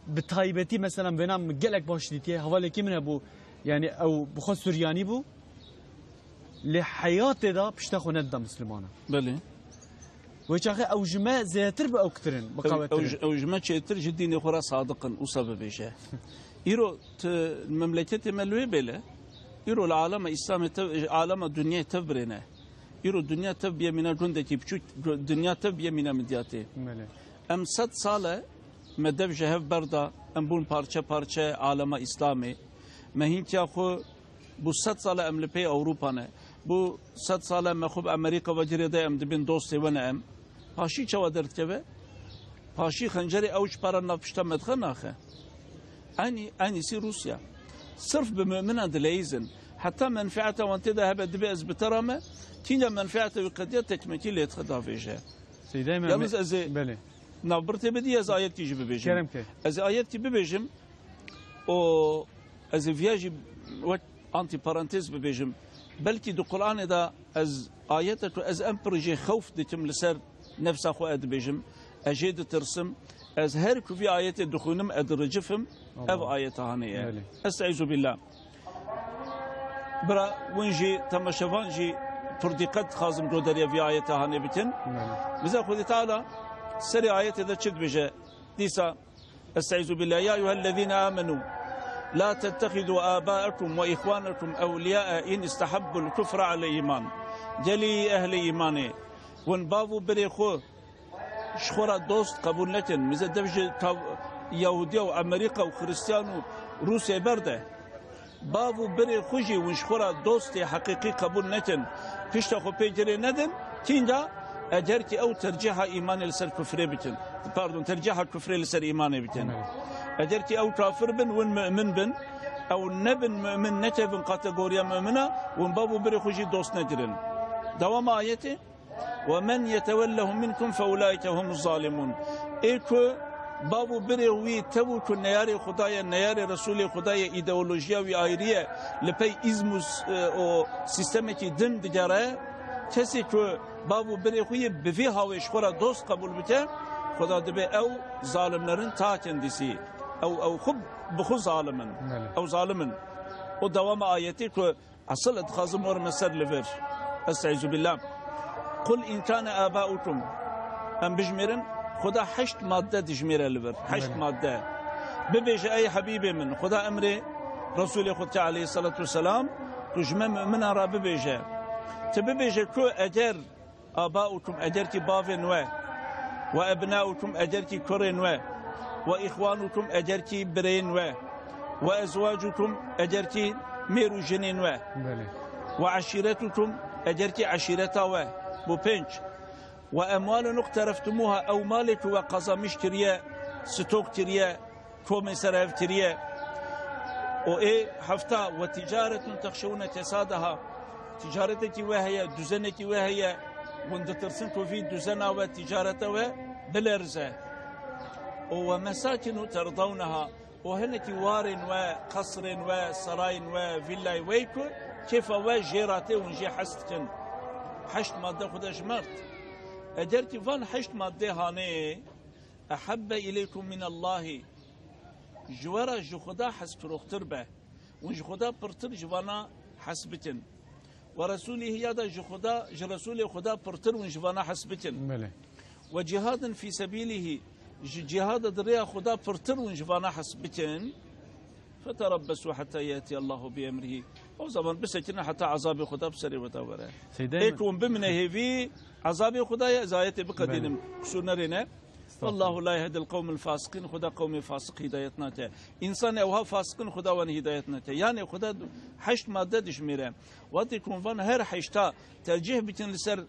bi taybetî mesela vêna min gelek baş dîtiye, hevalekî min hebû, yani ew bi xwe Suryanî bû. Lê heyatê de pişta xwe nedida Mislimana. Belê. Wê çaxê ew ji me zêdetir bi ew kitirin, bi Ew, ew, qawettirin. ji- ew ji me çêtir ji dînê xwe re sadiq in, wisa bibêje. Îro tu memleketê me li wê bêle, îro li alema Îslamê tev, alema dinyayê tev birêne. Îro dinya tev biye mîna gundekî biçûk, gu- dinya tev biye mîna Midyatê. Belê. Em sed sal e me dev ji hev berda, em bûn parçe parçe alema Îslamê. Me hînkiya xwe Bû sed sal e em li pey Ewropa ne. Bû sed sal e me xwe bi Amerîka ve girêdayî, em dibên dostê we ne em. Paşî çawa derdikeve? Paşî xencerê ew ji para nav pişta me dixe naxe. Enî, enîsî Rûsya. Sirf bi mu'minan dileyîzin. Heta menfeeta wan tê de hebe dibe ez bi te re me, tînca menfeeta wî qediya tekmekî lê dixe davêje. Seyda Mehmet, Yalnız ez ê belê. navbir tê bidî, ez ayetkî jî bibêjim. Kerem ke. Ez ê ayetkî bibêjim. û ez ê viya jî wek antîparantez bibêjim. Belkî di Quranê de ez ayete ku ez em pir jê xewf dikim li ser nefsa xwe, ez dibêjim, ez jê ditirsim. Ez her ku vî ayetê dixwînim, ez diricifim. Ev Allah. ayete hanê ye. Belê. Estaizu billah. Bira win jî, temaşevan jî pir dîqet dixwazim ku deriya vî ayete hanê bikin. Belê. Bize Xwedê Teala serê ayetê de çi dibêje? Dîsa Estaizu billah. Ya eyyuhellezîne âmenû, la tettehidu âbâekum ve ihwânekum ewliyâe in istehabbul kufre alel îman. Gelî ehlê îmanê, hûn bav û birê xwe ji xwe re dost qebûl nekin. Mize dev ji tav-, Yahudiya û Amerîka û Xiristiyan û Rûsê berde. Bav û birê xwe jî hûn ji xwe re dostê heqîqî qebûl nekin, pişta xwe pê girê nedin, tînda eger kî ew tercîha îmanê li ser kufrê bikin, pardon, tercîha kufrê li ser îmanê bikin. Eger kî ew kafir bin, hûn mu'min bin, ew nebin mu'min, nekevin kategoriya mu'mina, hûn bav û birê xwe jî dost negirin. Dewama ayetê. "Ve men yetewellehum minkum fe ulaike humuz zalimun." Ê ku Bav û birê wî tev û ku neyarê Xuda ye, neyarê Resûlê Xuda ye, îdeolojiya wî ayrî ye, li pey îzm û s-, e, û sîstemekî din digere. Kesê ku bav û birê xwe yê bi vî hawê ji xwe re dost qebûl bike, Xuda dibê ew zalimlerin ta kendisî. Ew, ew xwe bi xwe zalim in. Belê. Ew zalim in. Û dewama ayetê ku Esil dixwazim werime ser li vir. Estaizu billah. Qul in kane abaukum. Em bijmêrin, Xuda heşt madde dijmêre li vir. Heşt Belê. madde. Bibêje ey Habîbê min, Xuda emrê Resulê xwe dike aleyhissalatu vesselam, tu ji me mu'minan re bibêje. Tu bibêje ku eger Abaukum, eger kî bavên we, we ebnaukum, eger kî kurên we, we îxwanukum, eger kî birên we, we ezwacukum, eger kî mêr û jinên we, Belê. we eşîretukum, eger kî eşîreta we, bu pênc. We emwalun iqtereftumuha, ew malê ku we qazanmiş kiriye, stok kiriye, komê ser hev kiriye. Û ê hefta, we ticaretun texşewne kesadaha. Ticaretekî we heye, duzenekî we heye. Hûn ditirsin ku vî duzena we, ticareta we bilerze. Û we mesakinu terdawneha. Û hinekî warên we, qesrên we, sarayên we, vîllayê we ku kêfa we jê re tê, hûn jê hez dikin. Heşt madde xwe de jimart. Eger kî van heşt madde hanê, ehebbe ileykum minallahi. Ji we re ji Xuda hezkiroxtir be. Hûn ji Xuda pirtir ji vana hez bikin. Ve Resûlî ya da ji Xuda, ji Resûlê Xuda pirtir hûn ji vana hez bikin. Belê. Ve cihadin fî sebîlîhî, ji cihada di rêya Xuda pirtir hûn ji vana hez bikin. Feterebbesu heta yetiyallahu bi emrihî. O zaman bisekinin heta azabê Xuda bi serê we de were. Seydê Ê min. ku hûn bimine hêvî, azabê Xuda ye, ez ayetê biqedînim, Belê. qisûr nerêne. Estağfurullah. Wallahu la yehdil qewmil fasiqîn, Xuda qewmê fasiq hidayet nake. Însanê ewha fasiqin Xuda wan hidayet nake. Yani Xuda heşt madde dijmêre. Wextê ku hûn van her heşta tercîh bikin li ser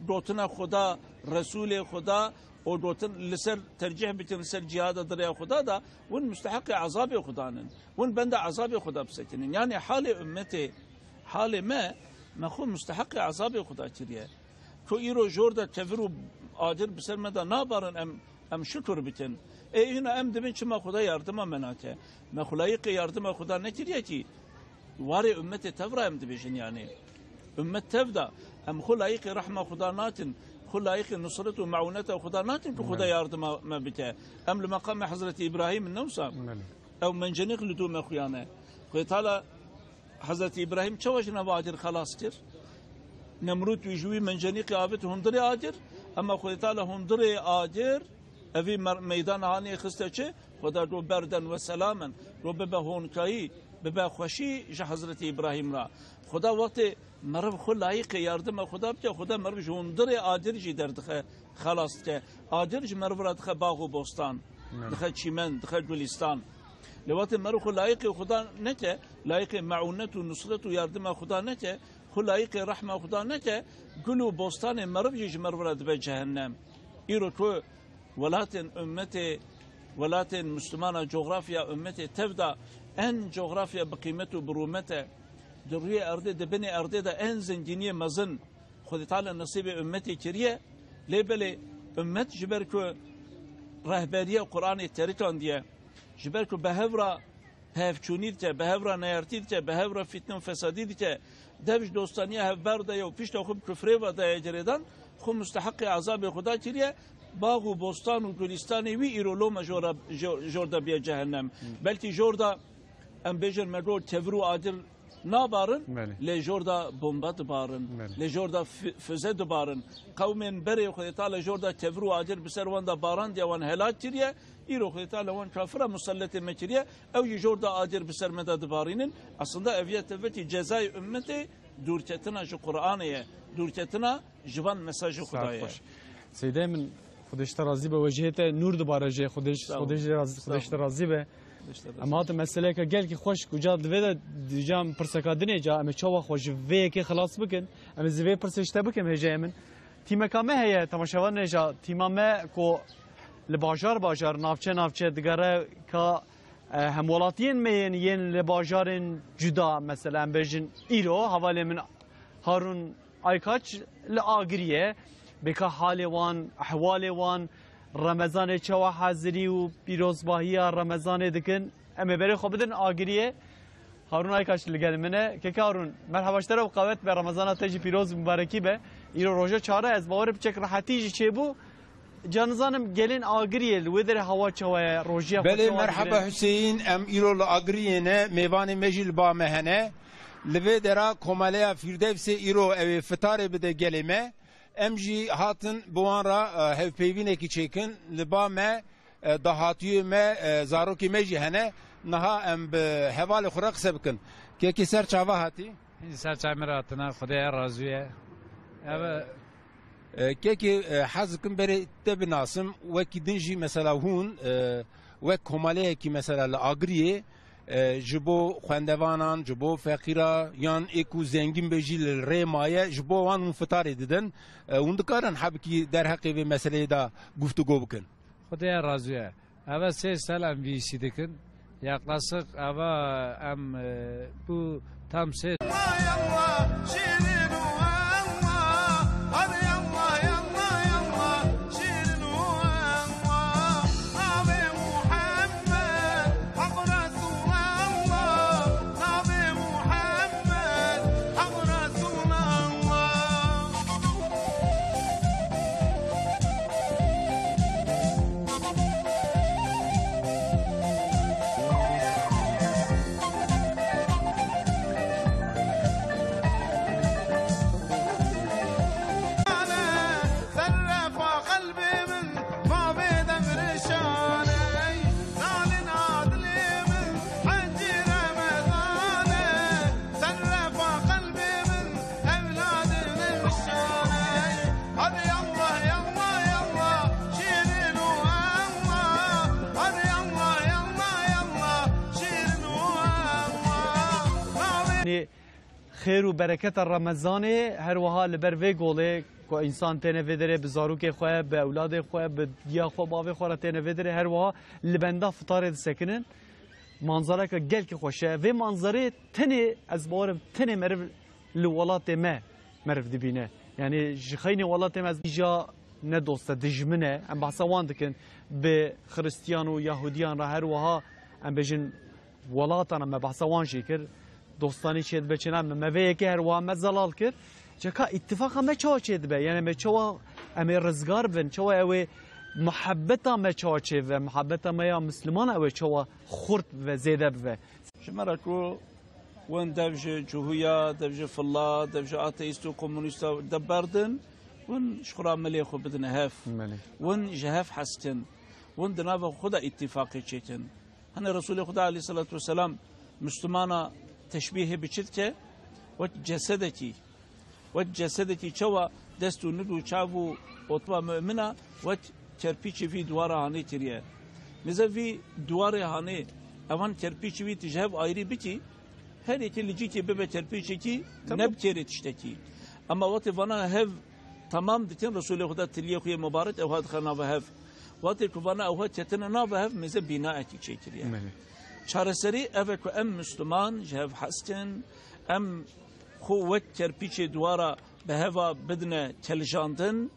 gotina Xuda, Resûlê Xuda û gotin li ser tercîh bikin li ser cihada di rêya Xuda da, hûn musteheqê ezabê Xudan in. Hûn benda ezabê Xuda bisekinin. Yani halê ummetê, halê me, me xwe musteheqê ezabê Xuda kiriye. Ku îro jor de tevir û agir bi ser me de nabarin, em, em şukur bikin. Ê hîna em dibin çima Xuda yardima me nake? Me xwe layîqê yardima Xuda nekiriye kî. Warê ummetê tev re em dibêjin yani. Ummet tev de, em xwe layîqê rehma Xuda nakin, xwe layîqê nusret û meûneta Xuda nakin ku Xuda Belê. yardima me bike. Em li meqamê Hezretî Îbrahîm in, ne wisa? Belê. Ew mencenîq li dû me xuyane. Xwê Teala Hezretî Îbrahîm çawa ji nava agir xelas kir? Nemrûd wî ji wî mencenîqê avêt hundirê agir, ema Xwedê Teala hundirê agir, evî mer-, meydan hanê xiste çi? Xweda got, "Berden ve selamen." Got, "Bibe honkayî, bibe xweşî ji Hezretî Îbrahîm re." Xweda wextê meriv xwe layîqê yardima Xweda bike, Xweda meriv ji hundirê agir jî derdixe, xelas dike. Agir ji meriv re dixe bax û bostan, Evet. dixe çîmen, dixe gulîstan. Lê wextê meriv xwe layîqê Xweda neke, layîqê meûnet û nusret û yardima Xweda neke, xwe layîqê rehma Xweda neke, gul û bostanê meriv jî ji meriv re dibe cehennem. Îro ku welatên ummetê, welatên Mislimana, cografya ummetê tev de en cografya bi qîmet û bi rûmet e. Di rûyê erdê, di binê erdê de en zengîniyê mezin Xwedê Teala nesîbê ummetê kiriye. Lê belê ummet ji ber ku rehberiya Qur'anê terikandiye, ji ber ku bi hev re pevçûnî dike, bi hev re neyartî dike, bi hev re fîtne û fesadî dike, dev ji dostaniya hev berdaye û pişta xwe bi kufrê ve daye girêdan, xwe musteheqê ezabê Xweda kiriye, bax û bostan û gulîstanê wî îro loma jor re, jo-, jor de biye cehennem. Belkî jor de, em bêjin, me got, tevir û agir nabarin, Belê. lê jor de bomba dibarin, Belê. lê jor de fi-, füze dibarin. Qewmên berê Xwedê Teala jor de tevir û agir bi ser wan de barandiye, wan helak kiriye. Îro Xwedê Teala wan kafira muselletê me kiriye. Ew jî jor de agir bi ser me de dibarînin. Aslında ev ye tevekî cezayê ummetê dûrketina ji Qur'anê ye. Dûrketina ji van mesajê Xwedayê ye. Saet xweş. Seydê min, Xwedê ji te razî be, we jihê te nûr dibare jê, Xwedê ji, Sağ ol. Xwedê ji razî, Sağ Xwedê ji te ol. razî be. Xwedê ji te razî Em be. hatin meseleyeke gelkî xweş, kuca divê de diyeceğim pirsekadinê ca, em ê çawa xwe ji vê yekê xelas bikin. Em ê zî vê pirsê ji te bikim hêjeyê min. Tîmeka me heye, temaşevanê ca, tîma me ku li bajar bajar, navçe navçe digere ka, e, hemwelatiyên me yên, yên li bajarên cuda, mesela em bêjin îro, hevalê min Harun Aykaç li Agirî ye. Bêka halê wan, ehwalê wan, Remezanê çawa hazirî û pîrozbahiya Remezanê dikin? Em ê berê xwe bidin agiriyê. Harun Aykaç li gel min e. Keke Harun, merheba ji te re û qewet be, Remezana te jî pîroz, mubarekî be. Îro roja çar e, ez bawerim piçek rehetî jî çêbû. Ca nizanim gelên agiriyê li wê derê hewa çawa ye, rojiya xwe Belê, çawa merheba digire? Hüseyin, em îro li agiriyê ne, mêvanê me jî li ba me hene. Li vê dera Komeleya Fîrdevsê îro ew ê fitarê bide gelê me. Em jî hatin bi wan re, e, hevpeyvînekî çêkin. Li ba me, e, dahatiyê me, e, zarokê me jî hene. Niha em bi hevalê xwe re qise bikin. Kekê, ser çava hatî? Ser çavê me re hatine, Xwedê razî ye. Ev E, kekê, e, hez dikim berê te binasim. Wekî din jî mesela hûn, e, wek komaleyekî mesela li Agiriyê, e, ji bo xwendevanan, ji bo feqîra yan ê ku zengîn be jî li rê maye, ji bo wan hûn fitarê didin. E, hûn dikarin hebikî derheqê vê meseleyê de guftûgo bikin? Xwedê razî ye. Eve sê sal em vî îşî dikin. Yaklaşık eve em, e, bu tam sê Xêr û bereketa Remezanê her wiha li ber vê golê ku însan têne vê derê bi zarokê xwe, bi ewladê xwe, bi diya xwe, bavê xwe re têne vê derê, her wiha li benda fitarê disekinin. Manzareke gelkî xweş e. Vê manzarê tenê, ez bawerim, tenê meriv li welatê me meriv dibîne. Yanî ji xeynê welatê me ez îja ne dost e, dijmin e. Em behsa wan dikin bi Xiristiyan û Yahudiyan re, her wiha em bêjin welatana me behsa wan jî kir. Dostanî çêdibe çênabe, me vê yekê her wiha me zelal kir. Ceka îtîfaqa me çawa çêdibe? Yanî me çawa em ê rizgar bin? Çawa ew ê muhebbeta me çawa çêbibe? Muhebbeta me ya Misliman ew ê çawa xurt bibe, zêde bibe? Ji me re ku win dev ji cihûya, dev ji filla, dev ji ateîst û komunîsta de berdin, win ji xwe re milê xwe bidine hev. Belê. Win ji hev hez kin. Win di nava xwe de îtîfaqê çêkin. Hene Resulê Xuda aleyhisselatu vesselam Müslümana teşbîhê bi çi dike? Wek cesedekî. Wek cesedekî çawa dest û nig û çav û otiba mumina wek kerpîçê vî duwara hanê kiriye. Mize vî duwarê hanê, evan kerpîçê vî tu ji hev ayrî bikî, her yekê li cîkê bibe kerpîçekî, Tamam. ne bi kêrê tiştekî. Ema wextê vana hev temam dikin, Resulê Xuda tiliyê xwe yê mubarek ewha dixe nava hev. Wextê ku vana ewha ketine nava hev, mize bînaekî çêkiriye. Belê. Çareserî ev e ku em Müslüman ji hev hez kin, em xwe wek kerpîçê duwara bi heva bidine kelijandin,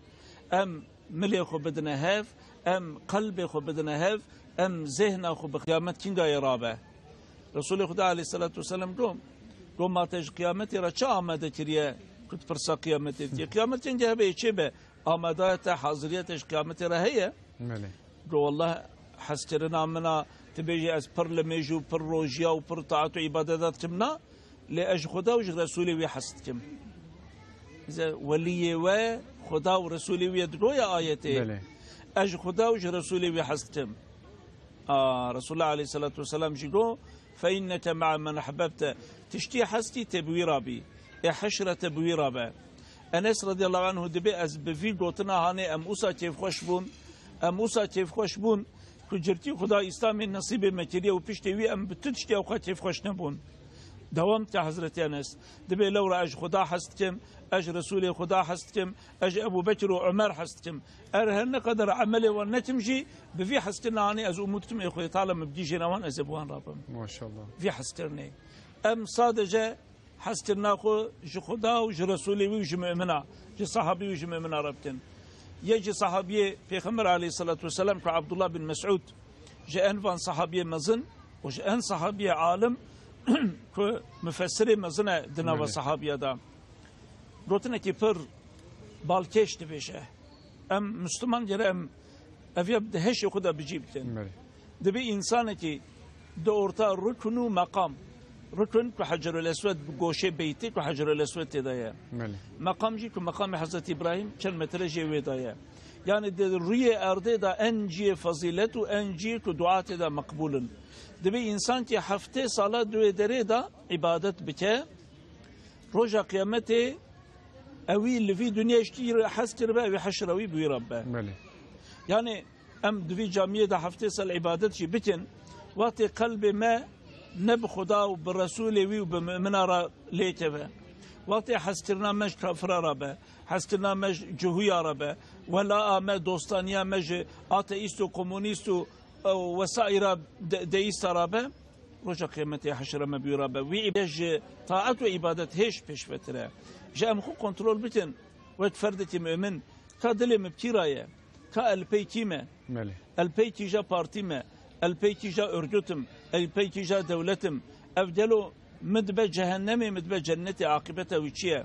em milê xwe bidine hev, em qelbê xwe bidine hev, em zêhna xwe bi qiyamet kîngayê rabe. Resulê Xuda aleyhisselatu vesselam got, got, ma te ji qiyametê re çi amade kiriye ku tu pirsa qiyametê dikî? Qiyamet kengê hebe yê çê be, amadaya te, haziriya te ji qiyametê re heye? Belê. Got, wallah, hezkirina min a, tu bêjî ez pir limêj û pir rojiya û pir taat û îbadeta dikim, na, lê ez ji Xuda û ji Resûlê wî hez dikim. Bize weliyê we Xuda û Resûlê wî ye, digo ya ayetê. Belê. Ez ji Xuda û ji Resûlê wî hez dikim. A, Resulullah aleyhissalatu vesselam jî got, "Fe inneke ma'a men ahbebte." Tiştî hez kî tê bi wî re bî. Ê heşre te bi wî re be. Enes radiyallahu anhu dibê, ez bi vî gotina hanê em usa kêfxweş bûn, em usa kêfxweş bûn ku cirtî Xuda Îslamê nesîbê me kiriye û piştê wî em bi tu tiştî ewqa kêfxweş nebûn. Dewam dike Hezretî Enes. Dibê lewra ez ji Xuda hez dikim, ez ji Resûlê Xuda hez dikim, ez ji Ebû Bekir û Omer hez dikim. Er her ne qeder emelê wan nekim jî, bi vî hezkirina hanê ez umûd dikim ê Xwedê Teala min bigihîjêne wan, ez ê bi wan re bim. Maşallah. Vî hezkirinê. Em sadece hezkirina xwe ji Xuda û ji Resûlê wî û ji mumina, ji sahabî û ji mumina re bikin. Yek ji sahabiyê Pêxember aleyhisselatu vesselam ku Abdullah bin Mes'ud ji en van sahabiyê mezin û ji en sahabiyê alim ku mufessirê mezin e di nava Belê. sahabiya de. Gotinekî pir balkêş dibêje. Em Müslüman gere em ev ya di heşê xwe de bi cî bikin. Belê. Dibê însanekî di orta rukun û meqam. Rukun ku Hecerul Eswed bi goşê beytê ku Hecerul Eswed tê de ye. Belê. Meqam jî ku meqamê Hezretî Îbrahîm çend metre jê wê de ye. Yani di rûyê erdê de en cihê fezîlet û en cihê ku dua tê de meqbûl in. Dibê însankî heftê sala di wê derê de îbadet bike, roja qiyametê ewî li vî dinyayê ji tî re hez kiribe, ewî heşra wî bi wî re be. Belê. Yani em di vî camiyê de heftê sal îbadet jî bikin, wextê qelbê me ne bi Xuda û bi Resûlê wî û bi mumina re lê keve. Wextê hezkirina me ji kafira re be, hezkirina me ji cihûya re be, welaa me, dostaniya me ji ateîst û komunîst û, û wesaîra de-, deîsta re be, roja qiyamete heşra me bi wî re be. Wî îb-, ji taet û îbadet hêj pêşvetir e. Ji em xwe kontrol bikin, wek ferdekî mumin, ka dilê min bi kî re ye? Ka el pey kî me? Belê. El pey kîja partî me? El pey kîja örgüt im? El pey kîja dewlet im? Ev gelo min dibe cehennemê, min dibe cennetê, aqibeta wî çi ye?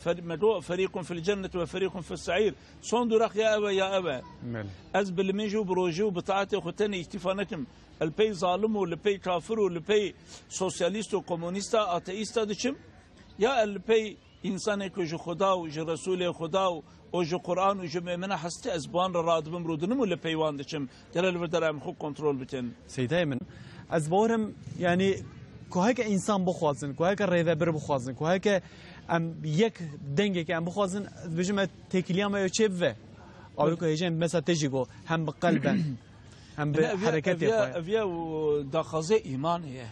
Fer-, me got, "Ferîqun fil cenneti ve ferîqun fis seîr." Son durax ya ev e, ya ev e. Belê. Ez bi limêjî û bi rojî û bi taetê xwe tenê îktîfa nekim. El pey zalim û li pey kafir û li pey sosyalîst û komunîsta, ateîsta diçim. Ya el li pey Însanê ku ji Xuda û ji Resûlê Xuda û, û ji Quran û ji mumina heste, ez bi wan re radibim, rûdinim û li pey wan diçim. Gere li vir dera em xwe kontrol bikin. Seydayê min, ez bawerim, yanî, ku heke însan bixwazin, ku heke rêvebir bixwazin, ku heke em yek dengeke em bixwazin, ez dibêjim, e, têkiliya me yo çê bive. Awê ku hêjên mesela te jî got, hem bi qelben, hem bi Ev ya, ev hereketê ya, xwe. Ev ya û daxazê îmanê ye.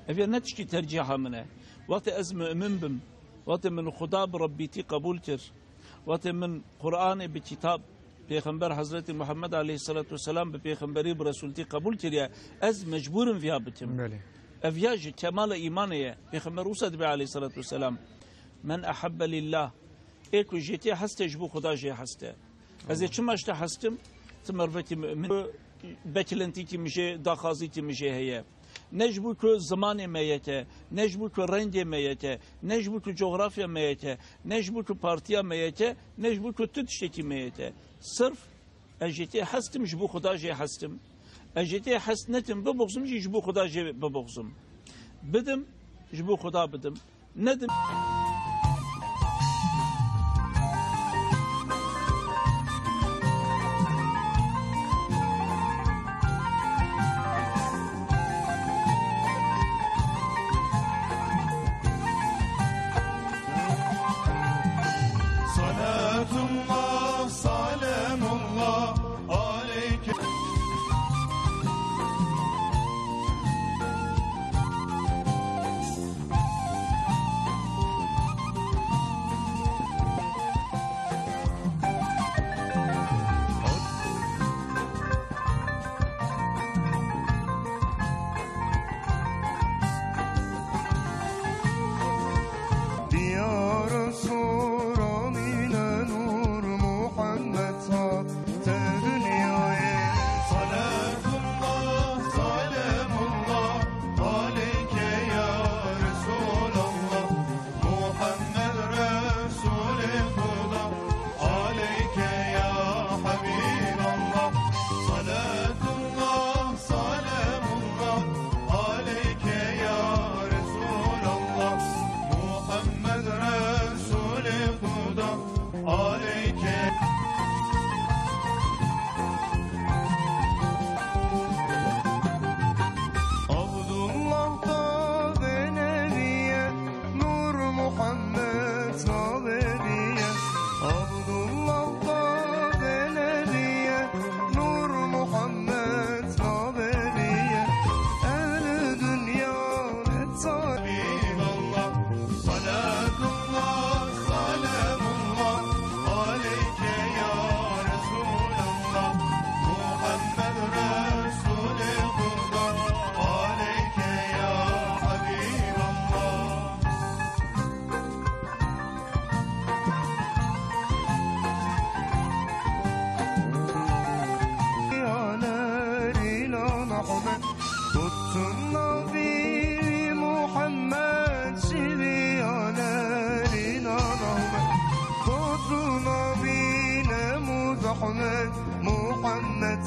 Ev ya ne tişkî tercîha min e. Wextê ez mumin bim, wextê min Xuda bi Rebbîtî qebûl kir, wextê min Qur'anê bi kitab, Pêxember Hezretî Muhammed aleyhisselatu vesselam bi pêxemberî, bi resûltî qebûl kiriye, ez mecbûr im viya bikim. Belê. Ev ya ji kemala îmanê ye. Pêxember wisa dibê aleyhisselatu vesselam, "Men ehabbe lillah." Ê ku jê tê heste, ji bo Xuda jê heste. Ez ê çima ji te hestim? Ti mervekî mumin, beklentîkî min jê, daxazîkî min jê heye. Ne ji bo ku zimanê me yek e, ne ji bo ku rengê me yek e, ne ji bo ku cografya me yek e, ne ji bo ku partiya me yek e, ne ji bo ku tu tiştekî me yek e. Sirf ez jê tê hestim, ji bo Xuda jê hestim. Ez jê tê hes nekim, bibixzim jî ji bo Xuda jê bibixzim. Bidim, ji bo Xuda bidim. Nedim. Salatullah, salamullah aleyke.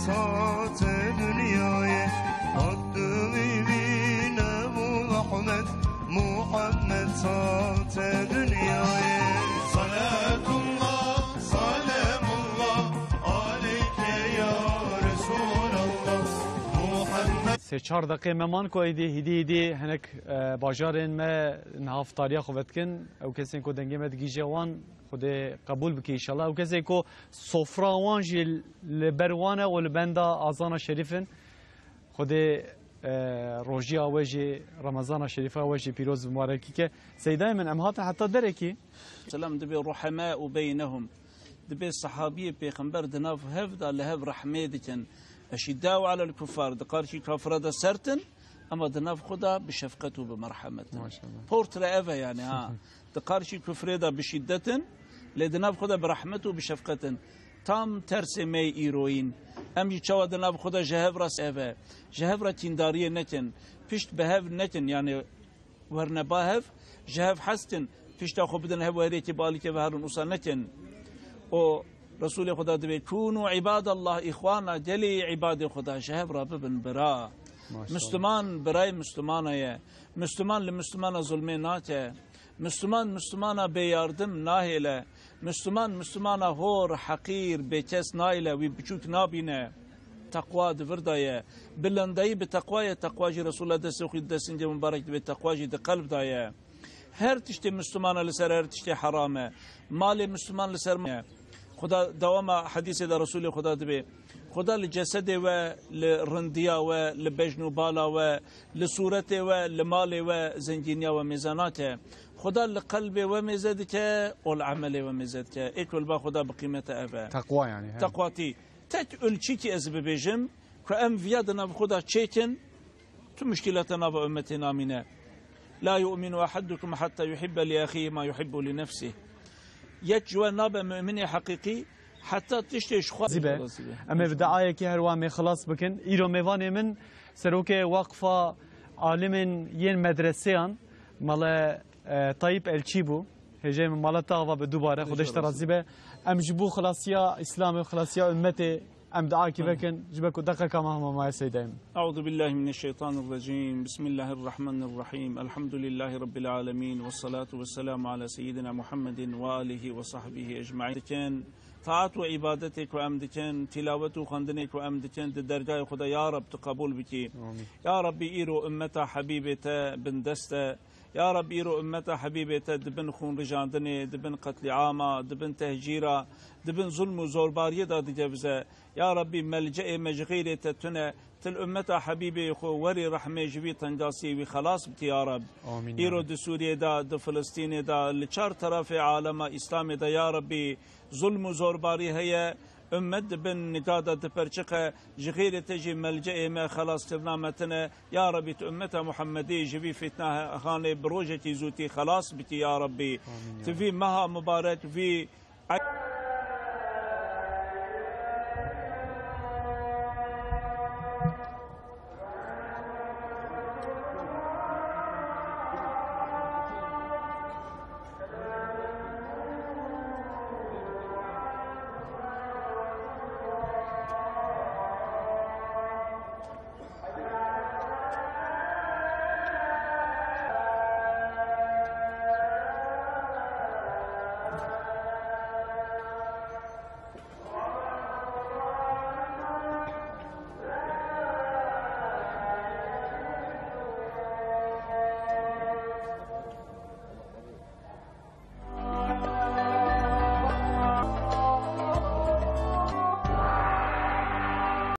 Sate dünyayê, hakkı bîne bu rahmet, Muhammed sate dünyayê. Salatullah, selamullah, aleyke ya Resulallah, Muhammed. Sê çar deqê me man ku êdî hîdî hîdî hinek, e, bajarên me niha fitariya xwe vedikin. Ew kesên ku dengê me digihîje wan, Xwedê qebûl bike înşallah. Ew kesê ku sofra wan jî li ber wan e û li benda azana şerîf in. Xwedê, e, rojiya we jî, Remezana şerîfa we jî pîroz û mubarekî ke. Seydayê min, em hatin heta derekî. Selam dibe ruhemâ'u beynehum. Dibe sahabiyê pêxember di nav hev de li hev rehmê dikin. Eşîddâ'u alel kuffar, di qarşî kafira de sert in, ama di nav xwe de bi şefqet û bi merhemet in. Maşallah. Portre ev e yani ha. Di qarşî kufrê de bi şîddet in, lê di nav xwe de bi rehmet û bi şefqet in. Tam tersê me yê îroyîn. Em jî çawa di nav xwe de ji hev re ev e. Ji hev re tîndariyê nekin. Pişt bi hev nekin, yani werne ba hev, ji hev hez kin, pişta xwe bidin hev û herêkê bi alîkê ve herin, wisa nekin. Û Resulê Xweda dibê, "Kûnû îbadallah îxwana", gelê îbadê Xweda, ji hev re bibin bira. Maşallah. Müslüman birayê Müslümana ye. Müslüman li Müslümana zulmê nake. Müslüman Müslümana bêyardim nahêle. Müslüman Müslümana hor, heqîr, bêkes nahêle, wî biçûk nabîne. Teqwa di vir de ye. Bilindayî bi teqwa ye. Teqwa jî Resulullah destê xwe, destên cê mubarek dibê, teqwa jî di qelb de ye. Her tiştê Müslümana li ser her tiştê heram e. Malê Müslüman li ser ma-, Xuda dewama hedîsê de Resulê Xuda dibê, Xuda li cesedê we, li rindiya we, li bejn û bala we, li sûretê we, li malê we, zengîniya we mêze nake. Xuda li qelbê we mêze dike û li emelê we mêze dike. Ê ku li ba Xuda bi qîmete ev e. Teqwa yani, he. Teqwatî. Tek ulçîkî ez bibêjim ku em viya di nav xwe de çêkin, tu muşkîlata nava ummetê namîne. "La yu'minu ahadukum hatta yuhibbe li ahihi ma yuhibbu li nefsih." Yek ji we nabe mu'minê heqîqî heta tiştê ji xwe Zibe. Em ê bi deayekî her wa mê xilas bikin. Îro mêvanê min serokê Waqfa Alimên yên Medreseyan, Mala, e, Tayyip Elçî bû. Hêjayê min, mala te ava be dubare, Xwedê ji te razî be. Em ji bo xilasiya Îslamê û xilasiya ummetê em duakî vekin, ji ber ku deqeka me hema maye Seydayê min. Euzu billahi mineşşeytanirracîm. Bismillahirrahmanirrahîm. Elhamdülillahi Rabbil alemin. Vessalatu vesselamu ala seyyidina Muhammedin ve alihi ve sahbihi ecmaîn. Dikin, taat û îbadetê ku em dikin, tilawet û xwendinê ku em dikin, di dergahê Xweda, ya Reb, tu qebûl bikî. Amîn. Ya Rebbî, îro ummeta Habîbê te bindest e. Ya Rebbî, îro ummeta Habîbê te di bin xûnrijandinê, di bin qetlîama, di bin tehcîra, di bin zulm û zorbariyê de digevize. Ya Rebbî, melceê me ji xeyrê te tune. Tu li ummeta Habîbê xwe werî rehmê, ji vî tengasiyê wî xelas bikî ya Reb. Amîn ya Reb. Îro di Sûriyê de, di Filistînê de, li çar terafê alema Îslamê de ya Rebbî, zulm û zorbarî heye. Ummet di bin niga de diperçiqe. Ji xeyrê te jî melceê me, xelaskirina me tune. Ya Rebî, tu ummeta Muhemmedî ji vî fîtnahanê bi rojekî zûtî xelas bikî ya Rebî. Amîn ya Rebî. Tu vî meha mubarek, vî